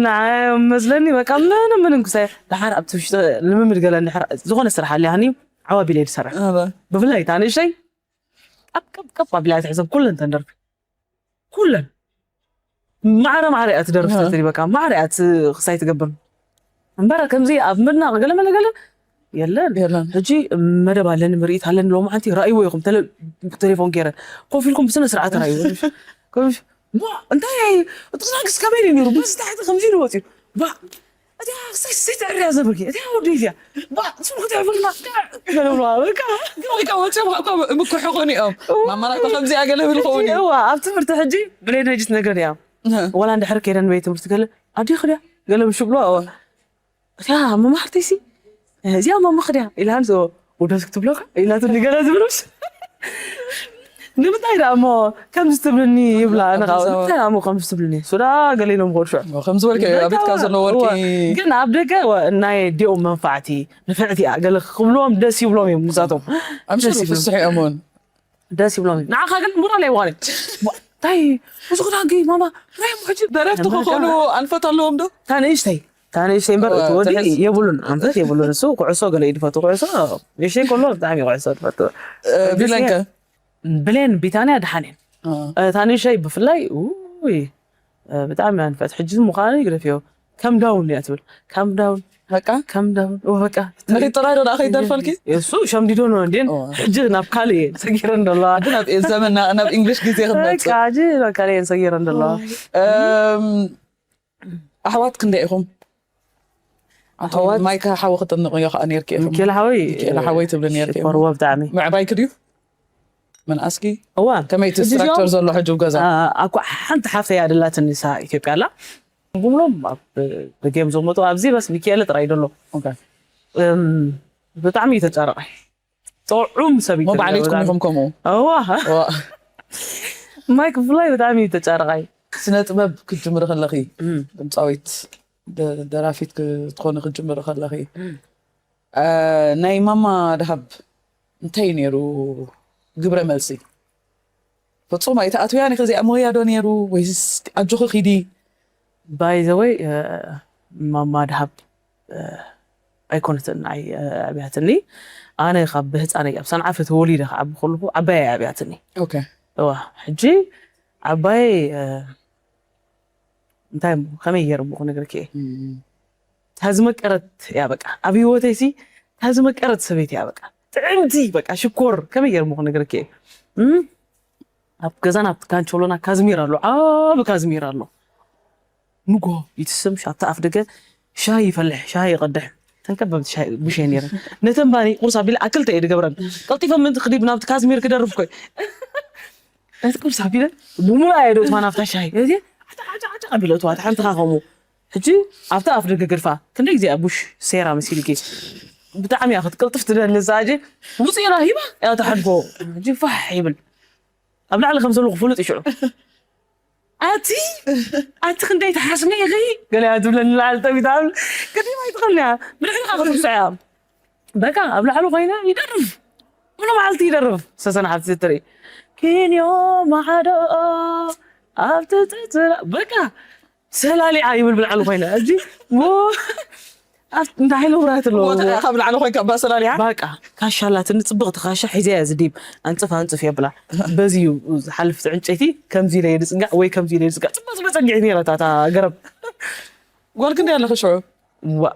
ንዓይ መስለኒ በቃ ምንም ምንም ክሳይ ደሓር ኣብቲ ውሽጢ ልምምድ ገለ እንድሕር ዝኾነ ስራሕ ኣለ ሃኒ ዓዋ ቢለ ይሰርሕ ብፍላይ እታ ንእሽተይ ቀብ ቀብ ቀብ ኣቢላ ትሕዘብ ኩለን ተንደርፊ ኩለን ማዕረ ማዕረ እያ ትደርፍ ተትሪ በቃ ማዕረ እያ ክሳይ ትገብር እምበረ ከምዚ ኣብ ምድናቕ ገለ መለ ገለ የለን ሕጂ መደብ ኣለኒ ምርኢት ኣለኒ ሎም ሓንቲ ራእይዎ ኢኹም ቴሌፎን ገይረ ኮፍ ኢልኩም ብስነ ስርዓት ራእይዎ እንታይ እቲ ክሳግስ ከመይ ነይሩ በዚ ታሕቲ ከምዚ ኢሉ ወፅዩ እቲያ ክሳይ ሰይትዕርያ ዘብርኪ እቲያ ወደይ እዚያ ባ ስም ክትዕብርና ገለብለዋ በቃ ወይ ከዓ ወፂኦም እኮ ምኩሑ ኾኑ እዮም ማማራታ ከምዚኣ ገለ ብል ኸውን እዩ እዋ ኣብ ትምህርቲ ሕጂ ብሌን ሕጂ ትነግረን እያ ወላ እንድሕር ከይደን ቤት ትምህርቲ ገለ ኣዲኺ ድያ ገለ ብሽብሎ እዋ እቲያ መማህርተይሲ እዚኣ ማማኺ ድያ ኢላን ወደስ ክትብለካ ኢላትኒ ገለ ዝብሉስ ንምንታይ ደኣ እሞ ከምዚ ትብልኒ ይብላ ንኻው እንታይ ደኣ እሞ ከምዚ ትብልኒ ሱዳ ገለ ኢሎም ክወድሾ ከም ዝበልከ ኣብ ቤትካ ዘሎ ወርቂ ግን ኣብ ደገ ናይ ዲኦም መንፋዕቲ ንፍዕቲ እያ ገለ ክብልዎም ደስ ይብሎም እዮም ንሳቶም ኣምሽሩ ፍስሕ እዮም እውን ደስ ይብሎም እዩ ንዓኻ ግን ሙራል ኣይዋለ እንታይ ብዙ ክዳንኪ ማማ ራይ ሕጂ ደረፍቲ ክኾኑ ኣንፈት ኣለዎም ዶ ታንእሽተይ ታንእሽተይ እምበር እቲ ወዲ የብሉን ኣንፈት የብሉን እሱ ኩዕሶ ገለ ይድፈቱ ኩዕሶ ንእሽተይ ከሎ ብጣዕሚ ኩዕሶ ድፈቱ ቢለንከ ብሌን ቢታንያ ድሓን እየን እታ ንእሽተይ ብፍላይ ውይ ብጣዕሚ ኣንፈት ሕጂ ምዃኑ ይግደፍዮ ከም ዳውን እያ ትብል ከም ዳውን በቃ ከም ዳውን በቃ ንኺድ ጥራይ ዶ ደኣ ከይደርፈልኪ እሱ ሸምዲዶ ነው እንዴን ሕጂ ናብ ካልእ እየን ሰጊረን ዘለዋ ናብ ዘመን ናብ እንግሊሽ ግዜ ክትመጽእ በቃ ሕጂ ናብ ካልእ እየን ሰጊረን ዘለዋ ኣሕዋት ክንደይ ኢኹም ኣሕዋት ማይካ ሓወ ክጥንቕ እዮ ከዓ ነርኪ ኢኹም ሚካኤል ሓወይ ሚካኤል ሓወይ ትብሊ ነርኪ ፈርዎ ብጣዕሚ ምዕባይኪ ድዩ ምንኣስኪ እዋ ከመይ እቲ ስትራክቸር ዘሎ ሕጂ ገዛ ኣኳ ሓንቲ ሓፍተይ ኣደላትኒ ሳ ኢትዮጵያ ኣላ ብሙሎም ብጌም ዝቕመጡ ኣብዚ በስ ሚካኤል ጥራይ ደሎ ብጣዕሚ እዩ ተጫረቐ ጥዑም ሰብ እዩ ባዕሌትኩም ኢኹም ከምኡ እዋ ማይክ ብፍላይ ብጣዕሚ እዩ ተጫረቐ እዩ ስነ ጥበብ ክትጅምሪ ከለኺ ድምፃዊት ደራፊት ክትኾኒ ክትጅምሪ ከለኺ ናይ ማማ ድሃብ እንታይ ነይሩ ግብረ መልሲ ፍጹም ኣይተኣትውያን ኢኺ እዚኣ ሞያ ዶ ነይሩ ወይስ ኣጆኺ ኺዲ ባይዘወይ ማማ ድሃብ ኣይኮነትን ኣይ ኣብያትኒ ኣነ ካብ ብህፃነይ ኣብ ሰንዓፈ ተወሊደ ክዓቢ ከለኹ ዓባይ ኣብያትኒ ኦኬ እዋ ሕጂ ዓባይ እንታይ እሞ ከመይ ገይረ እሞ ክነግርኪ እየ እታ ዝመቀረት እያ በቃ ኣብ ህይወተይ ሲ እታ ዝመቀረት ሰበይቲ እያ በቃ ጥዕምቲ በቃ ሽኮር ከመይ ገይረ እሞ ክነግርኪ እየ ኣብ ገዛና ኣብቲ ካንቸሎና ካዝሚር ኣሎ ዓቢ ካዝሚር ኣሎ ንጎ ይትስም ሻብቲ ኣፍ ደገ ሻሂ ይፈልሕ ሻሂ ይቐድሕ ተንከበብቲ ሻሂ ቡሽ እየ ነይረ ነተን ባኒ ቁርስ ኣቢለ ኣክልተ እየ ድገብረን ቀልጢፈ ምንቲ ክዲብ ናብቲ ካዝሚር ክደርፍ ኮይ ነቲ ቁርስ ኣቢለ ብሙሉኣ እየ ዶ እትዋ ናብታ ሻሂ እዚ ዓጫ ዓጫ ዓጫ ኣቢለ እትዋ ሓንቲ ኻ ከምኡ ሕጂ ኣብቲ ኣፍ ደገ ገድፋ ክንደይ ግዜ ቡሽ ሴራ መሲልኪ ብጣዕሚ እያ ክትቅልጥፍ ትደሊ እዛ ኣጂ ውፅኢና ሂባ እያ ትሓልፎ ሕጂ ፋሕ ይብል ኣብ ላዕሊ ከም ዘለኹ ፍሉጥ እዩ ሽዑ ኣቲ ኣቲ ክንደይ ትሓስሚ ኢኺ ገለ እያ ትብለኒ ላዕሊ ጠቢታ ቅድም ኣይትኽእልን እያ ብድሕሪኻ ክትውስዕ እያ በቃ ኣብ ላዕሊ ኮይነ ይደርፍ ሙሉ መዓልቲ ይደርፍ ሰሰን ሓብቲ ትርኢ ኪንዮ ማሓዶ ኣብቲ ፅፅራ በቃ ሰላሊዓ ይብል ብላዕሊ ኮይነ እዚ እንታይ ሓይሎ ብርሃት ኣለዎ። ካብ ላዕሊ ኮይንካ ባሰላልያ በቃ ካሻ ኣላትኒ፣ ጽብቕቲ ካሻ ሒዘያ እዚ ዲብ ኣንጽፍ ኣንጽፍ የብላ። በዚ እዩ ዝሓልፍ እቲ ዕንጨይቲ። ከምዚ ኢለ እየ ዝጽጋዕ ወይ ከምዚ ኢለ እየ ዝጽጋዕ። ጽብቕ ጽብቕ ጸጊዒት ነይራ እታ ገረብ። ጓል ክንደይ ኣለኺ ሽዑ? ዋ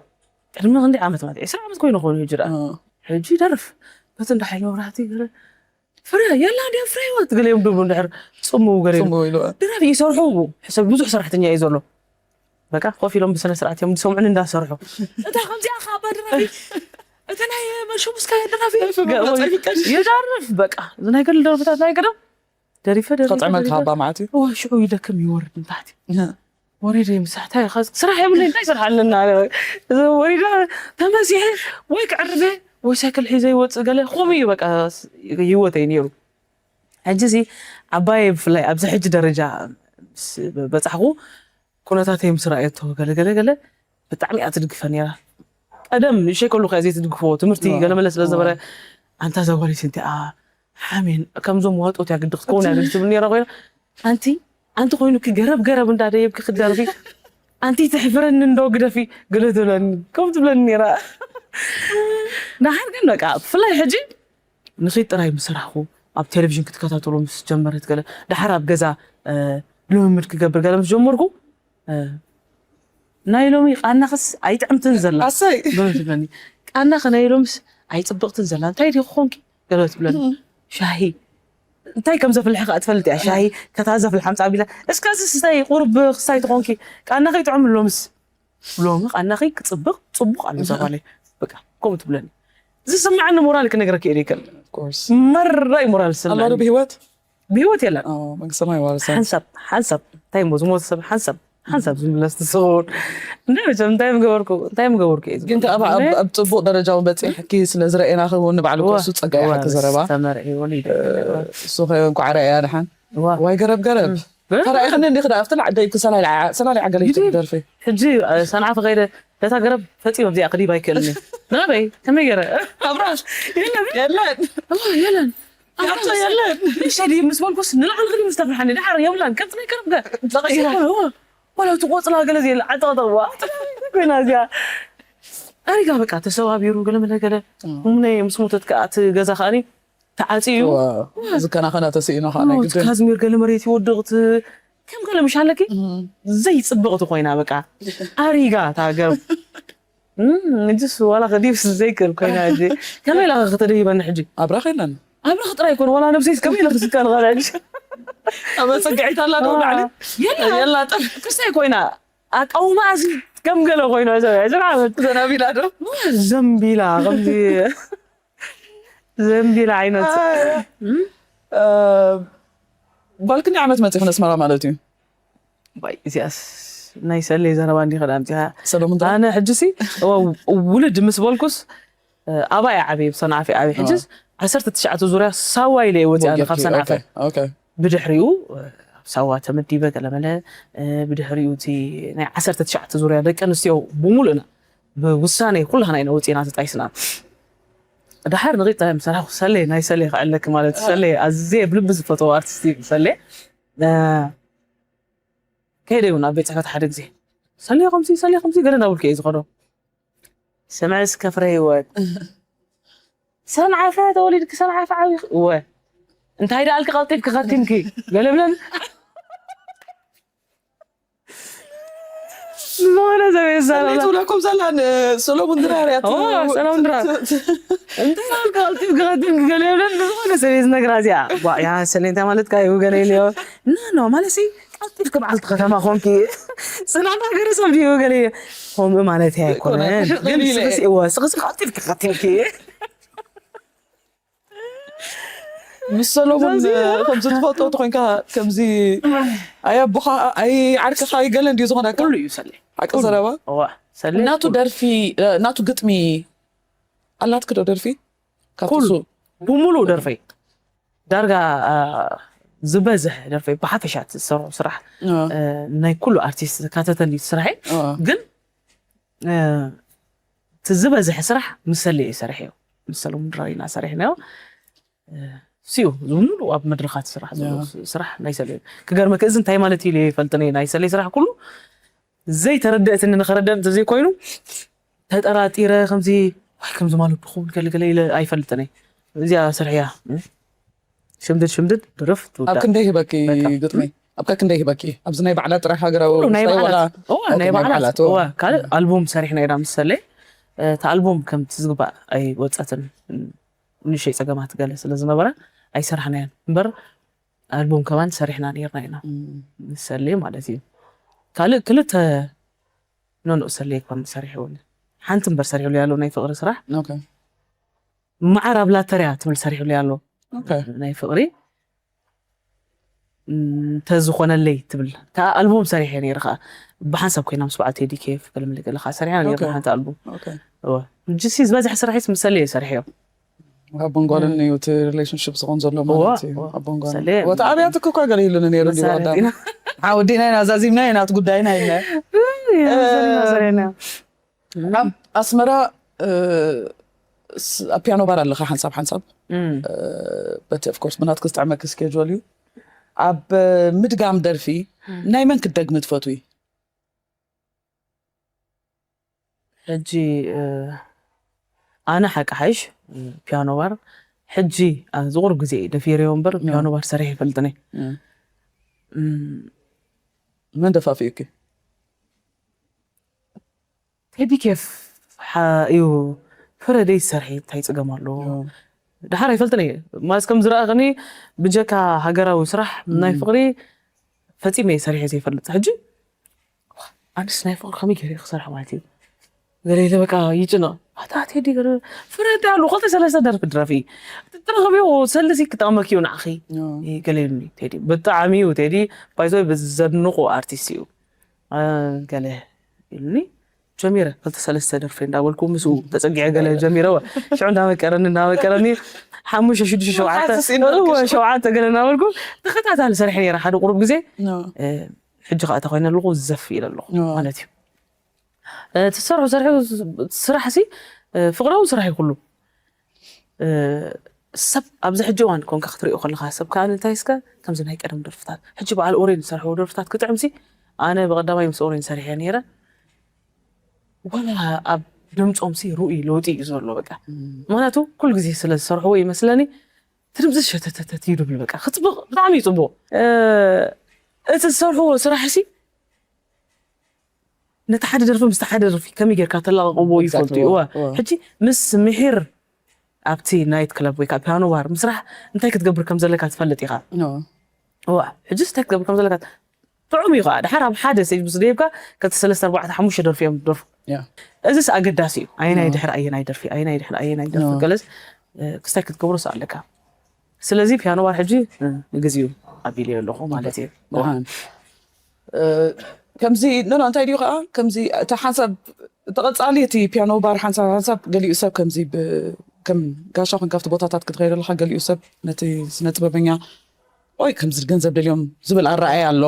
ቅድሚ ክንደይ ዓመት ማለት ዕስራ ዓመት ኮይኑ ኮይኑ ሕጂ ደኣ ሕጂ ይደርፍ። በቲ እንዳ ሓይሎ መብራህቲ ገለ ፍረ የላ ድያ ፍረ ህይወት ገለ እዮም ድብሉ እንድሕር ጽምው ገለ ኢሉ ጽምው ኢሉ። ድራፊ ይሰርሑ። ሕሰብ ብዙሕ ሰራሕተኛ እዩ ዘሎ። በቃ ኮፍ ኢሎም ብስነ ስርዓት እዮም ዝሰምዑን እንዳሰርሑ። እታ ከምዚኣ ከ ኣባ ድራፊ እታ ናይ መሹምስካ ድራፊ ይፈ- ይፈ- ይደርፍ። በቃ እዚ ናይ ገለ ደርፍታት ናይ ቀደም ደሪፈ ደሪፈ ከጥዕመልካ ደሪፈ። ኣባ ማለት እዩ። እዋ ሽዑ ይደክም ይወርድ ንታሕቲ ወሪደ ምሳሕታይ ስራሕ የብለይ እንታይ ስራሕ ኣለና። ወሪደ ተመሲሐ ወይ ክዕርፈ ወይ ሳይክል ሒዘ ይወፅእ ገለ ከምኡ እዩ በቃ። ህይወተይ ነይሩ። ሕጂ እዚ ዓባየ ብፍላይ ኣብዚ ሕጂ ደረጃ ምስ በፃሕኩ ኩነታተይ ምስ ረኣየቶ ገለ ገለ ገለ ብጣዕሚ እያ ትድግፈ ነይራ። ቀደም ንእሸይ ከለኹ እያ ዘይትድግፎ ትምህርቲ ገለመለ ስለ ዝበረ ኣንታ እዛ ጓል ስንቲኣ ሓሜን ከምዞም ዋጦት እያ ግዲ ክትከውን እያ ግዲ ትብል ነይራ ኮይና ኣንቲ ኣንቲ ኮይኑኪ ገረብ ገረብ እንዳደየብኪ ክትደርፊ ኣንቲ ተሕፍረኒ እንዶ ግደፊ ገለ ትብለኒ ከም ትብለኒ ነይራ። ደሓር ግን በቃ ብፍላይ ሕጂ ንኺድ ጥራይ ምስ ሰራሕኹ ኣብ ቴሌቪዥን ክትከታተሎ ምስ ጀመረት ገለ ደሓር ኣብ ገዛ ልምምድ ክገብር ገለ ምስ ጀመርኩ ናይ ሎሚ ቃናኽስ ኣይጥዕምትን ዘላ ኣሰይ ትብለኒ። ቃናኺ ናይ ሎምስ ኣይፅብቕትን ዘላ እንታይ ዲኺ ኾንኪ ገለ ትብለኒ። ሻሂ እንታይ ከም ዘፍልሐ ከዓ ትፈልጥ እያ። ሻሂ ከታ ዘፍልሓ ምፃ ቢላ እስከ እዚ ስታይ ቁርብ ክስታይ ትኾንኪ ቃናኺ ይጥዕም ሎምስ ሎሚ ቃናኺ ክፅብቕ ፅቡቕ ኣሎ ዘባለይ በቃ ከምኡ ትብለኒ። ዝስምዓኒ ሞራል ክነግረኪ እየ ይክእል ኮርስ መራይ ሞራል ዝስምዓኒ ኣላዶ ብህይወት ብህይወት የለን። መንግስቲ ሰማይ ዋርሳን ሓንሳብ ሓንሳብ እንታይ እሞ ዝሞተ ሰብ ሓንሳብ ሓንሳብ ዝምለስ ትስውን እንደ መቸም እንታይ ምገበርኩ እንታይ ምገበርኩ እየ ግን ከኣ ኣብ ኣብ ጽቡቕ ደረጃ እውን በጺሕኪ ስለ ዝረኣናኺ እውን ንባዕሉ ኮርሱ ጸጋ ኢኻ ትዘረባ። ተመርዒ ወሊደ እሱ ኸ እንኳዕ ረኣያ ድሓን ዋይ ገረብ ገረብ ተራኢኽኒ እንዲኺ ደኣ ኣብቲ ላዕ ደይ ክሰላሊ ዓገለ ይትደርፊ ሕጂ ሰንዓ ፈኸይደ ነታ ገረብ ፈጺመ ኣብዚኣ ክዲብ ኣይክእልን እየ ናበይ ከመይ ገረ ኣብራሽ የለን የለን ያቶ የለን ሸዲ ምስ በልኩስ ንላዕሊ ክዲ ምስ ተፍርሓኒ ድሓር የብላን ከምቲ ናይ ገረብ ገ ወላ እቲ ቆጽላ ገለ ዘየለ ዓጠቕጠቕዋ ኮይና እዚኣ ኣሪጋ በቃ ተሰባቢሩ ገለ መለ ገለ እምነ ምስ ሞተት ከኣ እቲ ገዛ ከኣኒ ተዓጽዩ ዝከናኸና ተስኢኖ ከዓ ናይ ግድን ካዝሚር ገለ መሬት ይወድቕ እቲ ከም ገለ ምሽ ኣለኪ ዘይፅብቕቲ ኮይና በቃ ኣሪጋ እታ ገብ እጅስ ዋላ ከዲብስ ዘይክእል ኮይና ሕጂ ከመይ ኢላ ከተደይበኒ ሕጂ ኣብራኽ የለን ኣብራኽ ጥራይ ኮነ ዋላ ነብሰይስ ከመይ ኢለ ክስካ ንኽእል ሕጂ ኣብ መፀግዒት ኣላ ዶ ላዕሊ የላ ክስታይ ኮይና ኣቃውማ እዚ ከም ገለ ኮይኖ ዕስራ ዓመት ዘናቢላ ዶ ዘንቢላ ከምዚ ዘንቢላ ዓይነት ጓልክኒ ዓመት መፂኹ ነስመራ ማለት እዩ ዋይ እዚኣስ ናይ ሰለይ ዘረባ እንዲ ከዳ ምፂኻ ሰሎሙን ጥራሕ ኣነ ሕጂ ሲ እዋ ውልድ ምስ በልኩስ ኣባይ ዓብየ ብሰንዓፊ ዓብየ ሕጂስ ዓሰርተ ትሽዓተ ዙርያ ሳዋ ኢለ እየ ወፂኣ ካብ ሰንዓፈ ኦኬ ብድሕሪኡ ኣብ ሳዋ ተመዲበ ገለመለ ብድሕሪኡ እቲ ናይ ዓሰርተ ትሽዓተ ዙርያ ደቂ ኣንስትዮ ብምሉእና ብውሳኔ ኩላህና ኢና ወፂና ተጣይስና ድሓር ንቂጣ ምሰራኹ ሰሌ ናይ ሰሌ ክዕለክ ማለት ሰሌ ኣዝየ ብልቢ ዝፈተው ኣርቲስት እዩ ሰሌ ከይደ ይውን ኣብ ቤት ፅሕፈት ሓደ ግዜ ሰሌ ከምዚ ሰሌ ከምዚ ገለ እናብልኩ እየ ዝኸዶ ስምዕስ ከፍረ ህይወት ሰንዓፈ ተወሊድኪ ሰንዓፈ ዓብይኺ እወ እንታይ ደኣልኪ ቀልጢፍኪ ከቲምኪ ገለብለን ዝኾነ ሰብ የዛረባ ሰለይ ትብለኩም ዘላ ንሰሎሙን ድራር እያ ኦ፣ ሰሎሙን ድራር። እንታይ ማለት ቀልጢፍ ክኸትም ክገለ የብለን ዝኾነ ሰብ ዝነግራ እዚኣ ያ ሰለይ እንታይ ማለት ካ ይውገለ ኢለ ኖ ኖ ማለት ሲ ቀልጢፍ ክበዓልቲ ከተማ ኮንኪ ጽናና ገረ ሰብ ድዩ ገለ ከምኡ ማለት ኣይኮነ ኣይኮነ። ግን ኢለ። ስቕሲ እወ ስቕሲ ቀልጢፍ ክኸትምኪ ምስ ሰሎሙን ከምዚ ትፈልጦ ተኮይንካ ከምዚ ኣይ ኣቦኻ ኣይ ዓርክኻ ይገለ እንድዩ ዝኾነካ ኩሉ እዩ ሰለይ ሓቂ ዘረባ እዋ ሰለይ ናቱ ደርፊ ናቱ ግጥሚ ኣላትክ ዶ ደርፊ ካብቲ ኩሉ እሱ ብምሉእ ደርፈይ ዳርጋ ዝበዝሕ ደርፈይ ብሓፈሻ እቲ ዝሰርሖ ስራሕ ናይ ኩሉ ኣርቲስት ዘካተተን እዩ ስራሐይ ግን እቲ ዝበዝሐ ስራሕ ምስ ሰለይ እዩ ሰሪሐዮ ምስ ሰለሙን ድራር ኢና ሰሪሕናዮ ሲኡ ብምሉ ኣብ መድረኻት ስራሕ ዘሎ ስራሕ ናይ ሰለይ ክገርመክ እዚ እንታይ ማለት ኢለ ይፈልጥን እየ ናይ ሰለይ ስራሕ ኩሉ ዘይተረደእትኒ ንኸረደእ እንተዘይኮይኑ ተጠራጢረ ከምዚ ዋይ ከምዚ ማለት ብኸውን ገለገለ ኢለ ኣይፈልጥን እየ። እዚኣ ስርሕያ ሽምድድ ሽምድድ ድርፍ ኣብ ክንደይ ሂበኪ ግጥሚ? ኣብ ክንደይ ሂበኪ? ኣብዚ ናይ ባዕላት ጥራሕ ሃገራዊ ናይ ባዕላት ካልእ ኣልቡም ሰሪሕና ኢና። ምሰለ እቲ ኣልቡም ከምቲ ዝግባእ ኣይወፀትን። ንሸይ ፀገማት ገለ ስለዝነበረ ኣይሰራሕናያን እምበር ኣልቡም ከማን ሰሪሕና ነርና ኢና። ሰሌ ማለት እዩ። ካልእ ክልተ ኖኖ ሰሌ ኮን ሰሪሕውን ሓንቲ እምበር ሰሪሕሉ ያለው ናይ ፍቅሪ ስራሕ። ማዓር ኣብ ላተርያ ትብል ሰሪሕሉ ያለው ናይ ፍቅሪ እንተዝኾነለይ ትብል። ከኣ ኣልቡም ሰሪሐ ነይረ ከኣ። ብሓንሳብ ኮይና ምስ በዓል ቴዲ ኬፍ ገለመለ ገለ ከኣ ሰሪሐ ነይረ ሓንቲ ኣልቡም። ጅሲ ዝበዝሐ ስራሒስ ምሰለ እየ ሰሪሐዮ። ኣቦን ጓልን እዩ እቲ ሪሌሽንሽፕ ዝኾን ዘሎ ማለት እዩ። ኣቦን ጓልን ወታ ኣብያትክ እኳ ገለ ኢሉኒ ነይሩ ድዋዳ ሓወዲና ኢና ዛዚምና ኢና እቲ ጉዳይና ኢልና ኣብ ኣስመራ ኣብ ፒያኖ ባር ኣለኻ ሓንሳብ ሓንሳብ በቲ ኦፍኮርስ ብናትክ ዝጥዕመክ ስኬጁል እዩ። ኣብ ምድጋም ደርፊ ናይ መን ክትደግሚ ትፈትዊ? ሕጂ ኣነ ሓቂ ሓይሽ ፒያኖ ባር ሕጂ ዝቑርብ ግዜ እዩ ደፊረዮ እምበር ፒያኖ ባር ሰሪሕ ይፈልጥኒ። መን ደፋፊኡኪ? ቴዲ ኬፍ እዩ። ፍረደይ ዝሰርሒ እንታይ ፅገም ኣለዎ? ድሓር ኣይፈልጥን እየ ማለት ከም ዝረኣኽኒ ብጀካ ሃገራዊ ስራሕ ናይ ፍቅሪ ፈፂመ እየ ሰሪሐ ዘይፈልጥ። ሕጂ ኣንስ ናይ ፍቅሪ ከመይ ገይረ ክሰርሕ ማለት እዩ? ገለ ኢለ በቃ ይጭነቕ። ኣታ ቴዲ ገለ ፍረዳ ኣሉ ክልተ ሰለስተ ደርፊ ድረፊ ትረኽብዮ ሰልሲ ክጠቕመኪ እዩ ንዓኺ ገለ ኢሉኒ ቴዲ። ብጣዕሚ እዩ ቴዲ ባይዞይ ብዘድንቑ ኣርቲስት እዩ። ገለ ኢሉኒ ጀሚረ ክልተ ሰለስተ ደርፊ እንዳበልኩ ምስኡ ተፀጊዐ ገለ ጀሚረ ሽዑ እንዳመቀረኒ እንዳመቀረኒ ሓሙሽተ ሽዱሽተ ሸውዓተ ሸውዓተ ገለ እናበልኩ ተኸታታሊ ሰሪሐ ነይረ ሓደ ቁሩብ ግዜ። ሕጂ ከዓ ተኮይነ ኣለኹ ዘፍ ኢለ ኣለኹ ማለት እዩ። ትሰርሑ ስራሕ ሲ ፍቅራዊ ስራሕ ይኩሉ ሰብ ኣብዚ ሕጂ እዋን ኮንካ ክትሪኦ ከለካ ሰብ ከዓ እንታይ እስከ ከምዚ ናይ ቀደም ደርፍታት ሕጂ በዓል ኦሬን ዝሰርሕዎ ደርፍታት ክጥዕምሲ ኣነ ብቀዳማይ ምስ ኦሬን ሰሪሐ ነይረ። ዋላ ኣብ ድምፆም ሲ ርኡይ ለውጢ እዩ ዘሎ በቃ ምክንያቱ ኩሉ ግዜ ስለ ዝሰርሕዎ ይመስለኒ እቲ ድምፂ ሸተተተት እዩ ድብል በቃ ክፅቡቅ ብጣዕሚ እዩ ፅቡቅ። እቲ ዝሰርሕዎ ስራሕ ሲ ነቲ ሓደ ደርፊ ምስቲ ሓደ ደርፊ ከመይ ጌርካ ተላቕቕዎ ይፈልጡ እዩ። እዋ ሕጂ ምስ ምሒር ኣብቲ ናይት ክለብ ወይ ከዓ ፒያኖ ባር ምስራሕ እንታይ ክትገብር ከም ዘለካ ትፈልጥ ኢኻ። እዋ ሕጂ እንታይ ክትገብር ከም ዘለካ ጥዑም እዩ ከዓ ድሓር ኣብ ሓደ ስቴጅ ምስ ደይብካ ክልተ ሰለስተ ኣርባዕተ ሓሙሽተ ደርፊ እዮም ደርፉ። እዚስ ኣገዳሲ እዩ። ኣየናይ ድሕሪ ኣየናይ ደርፊ ኣየናይ ድሕሪ ኣየናይ ደርፊ ገለስ ክስታይ ክትገብሮ ኣለካ። ስለዚ ፒያኖ ባር ሕጂ ንግዜኡ ኣቢለዮ ኣለኹ ማለት እዩ። ከምዚ ኖኖ እንታይ ድዩ ከዓ ከምዚ እቲ ሓንሳብ ተቐፃሊ እቲ ፒያኖ ባር ሓንሳብ ሓንሳብ ገሊኡ ሰብ ከምዚ ከም ጋሻ ኮን ካብቲ ቦታታት ክትኸይድ ኣለካ ገሊኡ ሰብ ነቲ ስነ ጥበበኛ ወይ ከምዚ ገንዘብ ደልዮም ዝብል ኣረኣያ ኣሎ።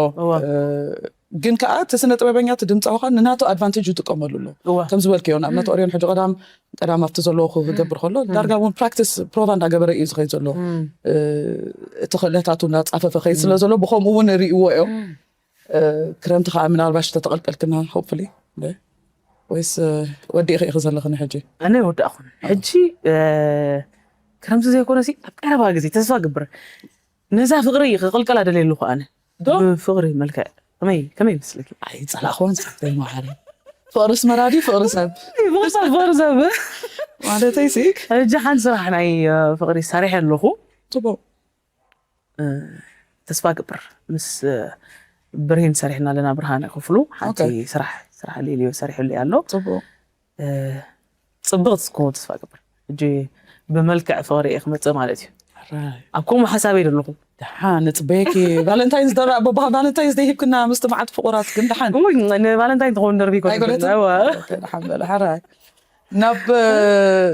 ግን ከዓ እቲ ስነ ጥበበኛ እቲ ድምፃዊ ከዓ ንናቱ ኣድቫንቴጅ ይጥቀመሉ ኣሎ። ከም ዝበልክዮ ንኣብነት ኦርዮን ሕጂ ቀዳም ቀዳም ኣብቲ ዘለዎ ክገብር ከሎ ዳርጋ እውን ፕራክቲስ ፕሮቫ እንዳገበረ እዩ ዝኸይድ ዘሎ። እቲ ክእለታቱ እንዳፃፈፈ ከይድ ስለ ዘሎ ብከምኡ እውን ርእዎ እዮም። ክረምቲ ከዓ ምናልባሽ ተተቐልቀልክና ሆፕፉሊ ወይስ ወዲእኺ ኢኺ ዘለኽኒ ሕጂ? ኣነ ወዳእኹን ሕጂ ክረምቲ ዘይኮነ ሲ ኣብ ቀረባ ግዜ ተስፋ ግብር ነዛ ፍቅሪ ክቕልቀላ ደልየ ኣለኹ ኣነ ዶ? ብፍቅሪ መልክዕ ከመይ ከመይ ይመስለኪ? ኣይፀላእኽዎን ሰብተይ መሓሪ ፍቅሪ ስመራ ድዩ ፍቅሪ ሰብ? ፍቅሪ ሰብ ፍቅሪ ሰብ ማለተይ ሲ ሕጂ ሓንቲ ስራሕ ናይ ፍቅሪ ሰሪሐ ኣለኹ። ፅቡቅ እ፣ ተስፋ ግብር ምስ እ፣ ብርሂን ሰሪሕና ኣለና። ብርሃነ ክፍሉ ሓንቲ ኦኬ። ስራሕ ስራሕ ሌልዮ ሰሪሕሉ ኣሎ። ፅቡቅ እ፣ ፅብቅ ክትከውን ተስፋ ግብር። ሕጂ ብመልክዕ ፍቅሪ እየ ክመፅእ ማለት እዩ። ሕራይ። ኣብ ከምኡ ሓሳብ እየ ዘለኹ። ደሓን ንፅበየኪ ቫለንታይንስ ደራ በባ ቫለንታይንስ ደይ ሂብክና ምስቲ መዓት ፍቁራት ግን ደሓን ውይ ንቫለንታይን ትኸውን ደርቢ ኣይኮነትን? ይኮነትን። እወ። ደሓን በለ ሕራይ ናብ እ፣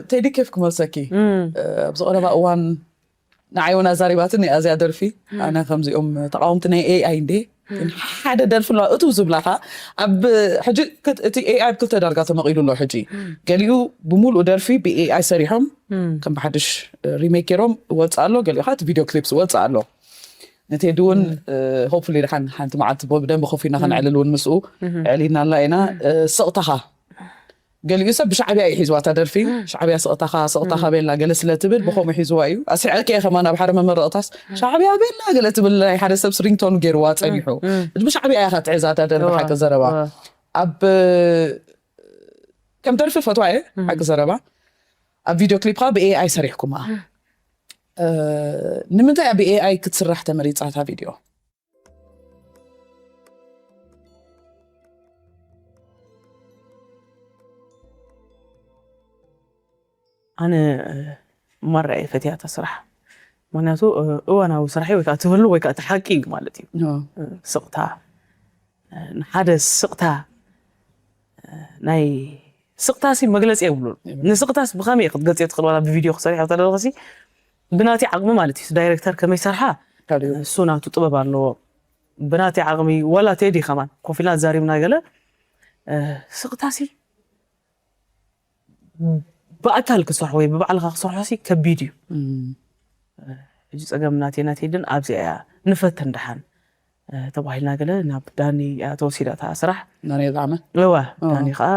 ቴዲ ኬፍ ክመልሰኪ እም። እ፣ ኣብዚ ቀረባ እዋን ንዓይ እውን ኣዛሪባትኒ እያ እዚኣ ደርፊ። ኣነ ከምዚኦም ተቃወምቲ ናይ ኤኣይ እንዴ ግን ሓደ ደርፊ ኣለዋ እቱ ዝብላካ ኣብ ሕጂ ክት- እቲ ኤኣይ ኣብ ክልተ ዳርጋ ተመቂሉ ኣሎ። ሕጂ ገሊኡ ብሙሉእ ደርፊ ብኤኣይ ሰሪሖም ከም ብሓድሽ ሪሜክ ገይሮም ወፅእ ኣሎ። ገሊኡ ከዓ እቲ ቪድዮ ክሊፕስ ወፅእ ኣሎ። ንቴዲ እውን ሆፕፉሊ ድሓን ሓንቲ መዓልቲ ብደንቢ ኮፍ ኢልና ከነዕልል እውን ምስኡ ዕሊና ኣላ ኢና። ስቕታኻ ገሊኡ ሰብ ብሻዕብያ እዩ ሒዝዋ እታ ደርፊ። ሻዕብያ ስቕታኻ ስቕታኻ ቤላ ገለ ስለ ትብል ብኸምኡ ሒዝዋ እዩ። ኣስሒቐኪ እየ ከማን ኣብ ሓደ መመረቕታስ ሻዕብያ ቤላ ገለ ትብል ናይ ሓደ ሰብ ሪንግቶን ገይርዋ ጸኒሑ። ብሻዕብያ ኢኻ ትሕዛ እታ ደርፊ ሓቂ ዘረባ። ኣብ ከም ደርፊ ፈትዋ እየ ሓቂ ዘረባ። ኣብ ቪድዮ ክሊፕ ኸኣ ብኤኣይ ሰሪሕኩማ። ንምንታይ እያ ብኤኣይ ክትስራሕ ተመሪጻ እታ ቪድዮ? ኣነ ማራ እየ ፈትያ እታ ስራሕ። ምክንያቱ እዋናዊ ስራሕ ወይ ከዓ ትህሉ ወይ ከዓ እቲ ሓቂ እዩ ማለት እዩ። ስቕታ፣ ንሓደ ስቕታ፣ ናይ ስቕታ ሲ መግለፂ የብሉን። ንስቕታስ ብኸመይ ክትገልፅዮ ትኽእል? ዋላ ብቪድዮ ክሰሪሖ ተደረኸሲ ብናቲ ዓቕሚ ማለት እዩ። ዳይሬክተር ከመይ ሰርሓ እሱ ናቱ ጥበብ ኣለዎ። ብናቲ ዓቕሚ ዋላ ቴዲ ከማን ኮፍ ኢልና ዛሪብና ገለ ስቕታሲ ብኣካል ክሰርሖ ወይ ብባዕልካ ክሰርሖ ሲ ከቢድ እዩ። ሕጂ ፀገም ናቴና ቴድን ኣብዚኣ እያ። ንፈተን ደሓን ተባሂልና ገለ ናብ ዳኒ እያ ተወሲዳ እታ ስራሕ። ናኔ ጣዕመ እዋ ዳኒ ከዓ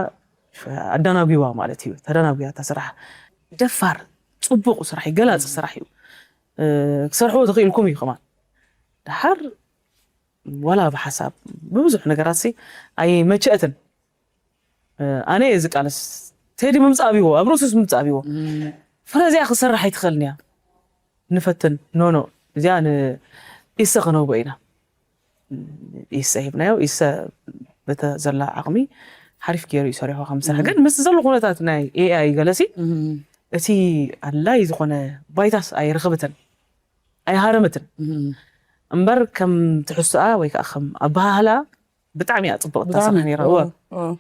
ኣዳናጒዋ ማለት እዩ። ተዳናጒያ እታ ስራሕ። ደፋር ፅቡቕ ስራሕ እዩ፣ ገላፂ ስራሕ እዩ። ክሰርሕዎ ተኽኢልኩም እዩ ከማን። ደሓር ዋላ ብሓሳብ ብብዙሕ ነገራት ሲ ኣይመቸእትን። ኣነ እየ ዝቃለስ። ቴዲ ምምፃእ ኣብይዎ ኣብ ርእሱስ ምምፃእ ኣብይዎ። ፍረ እዚኣ ክሰርሕ ኣይትኽእልን እያ። ንፈትን ኖኖ እዚኣ ንኢሰ ክነውቦ ኢና። ኢሰ ሂብናዮ። ኢሰ በተ ዘላ ዓቕሚ ሓሪፍ ገይሩ እዩ ሰሪሖ ከም ስራሕ። ግን ምስ ዘሎ ኩነታት ናይ ኤኣይ ገለሲ እቲ ኣድላይ ዝኾነ ባይታስ ኣይረኸበትን ኣይሃረመትን እምበር ከም ትሕዝቶኣ ወይ ከዓ ከም ኣበሃህላ ብጣዕሚ እያ ፅብቕቲ እታ ስራሕ ነይራ። እወ፣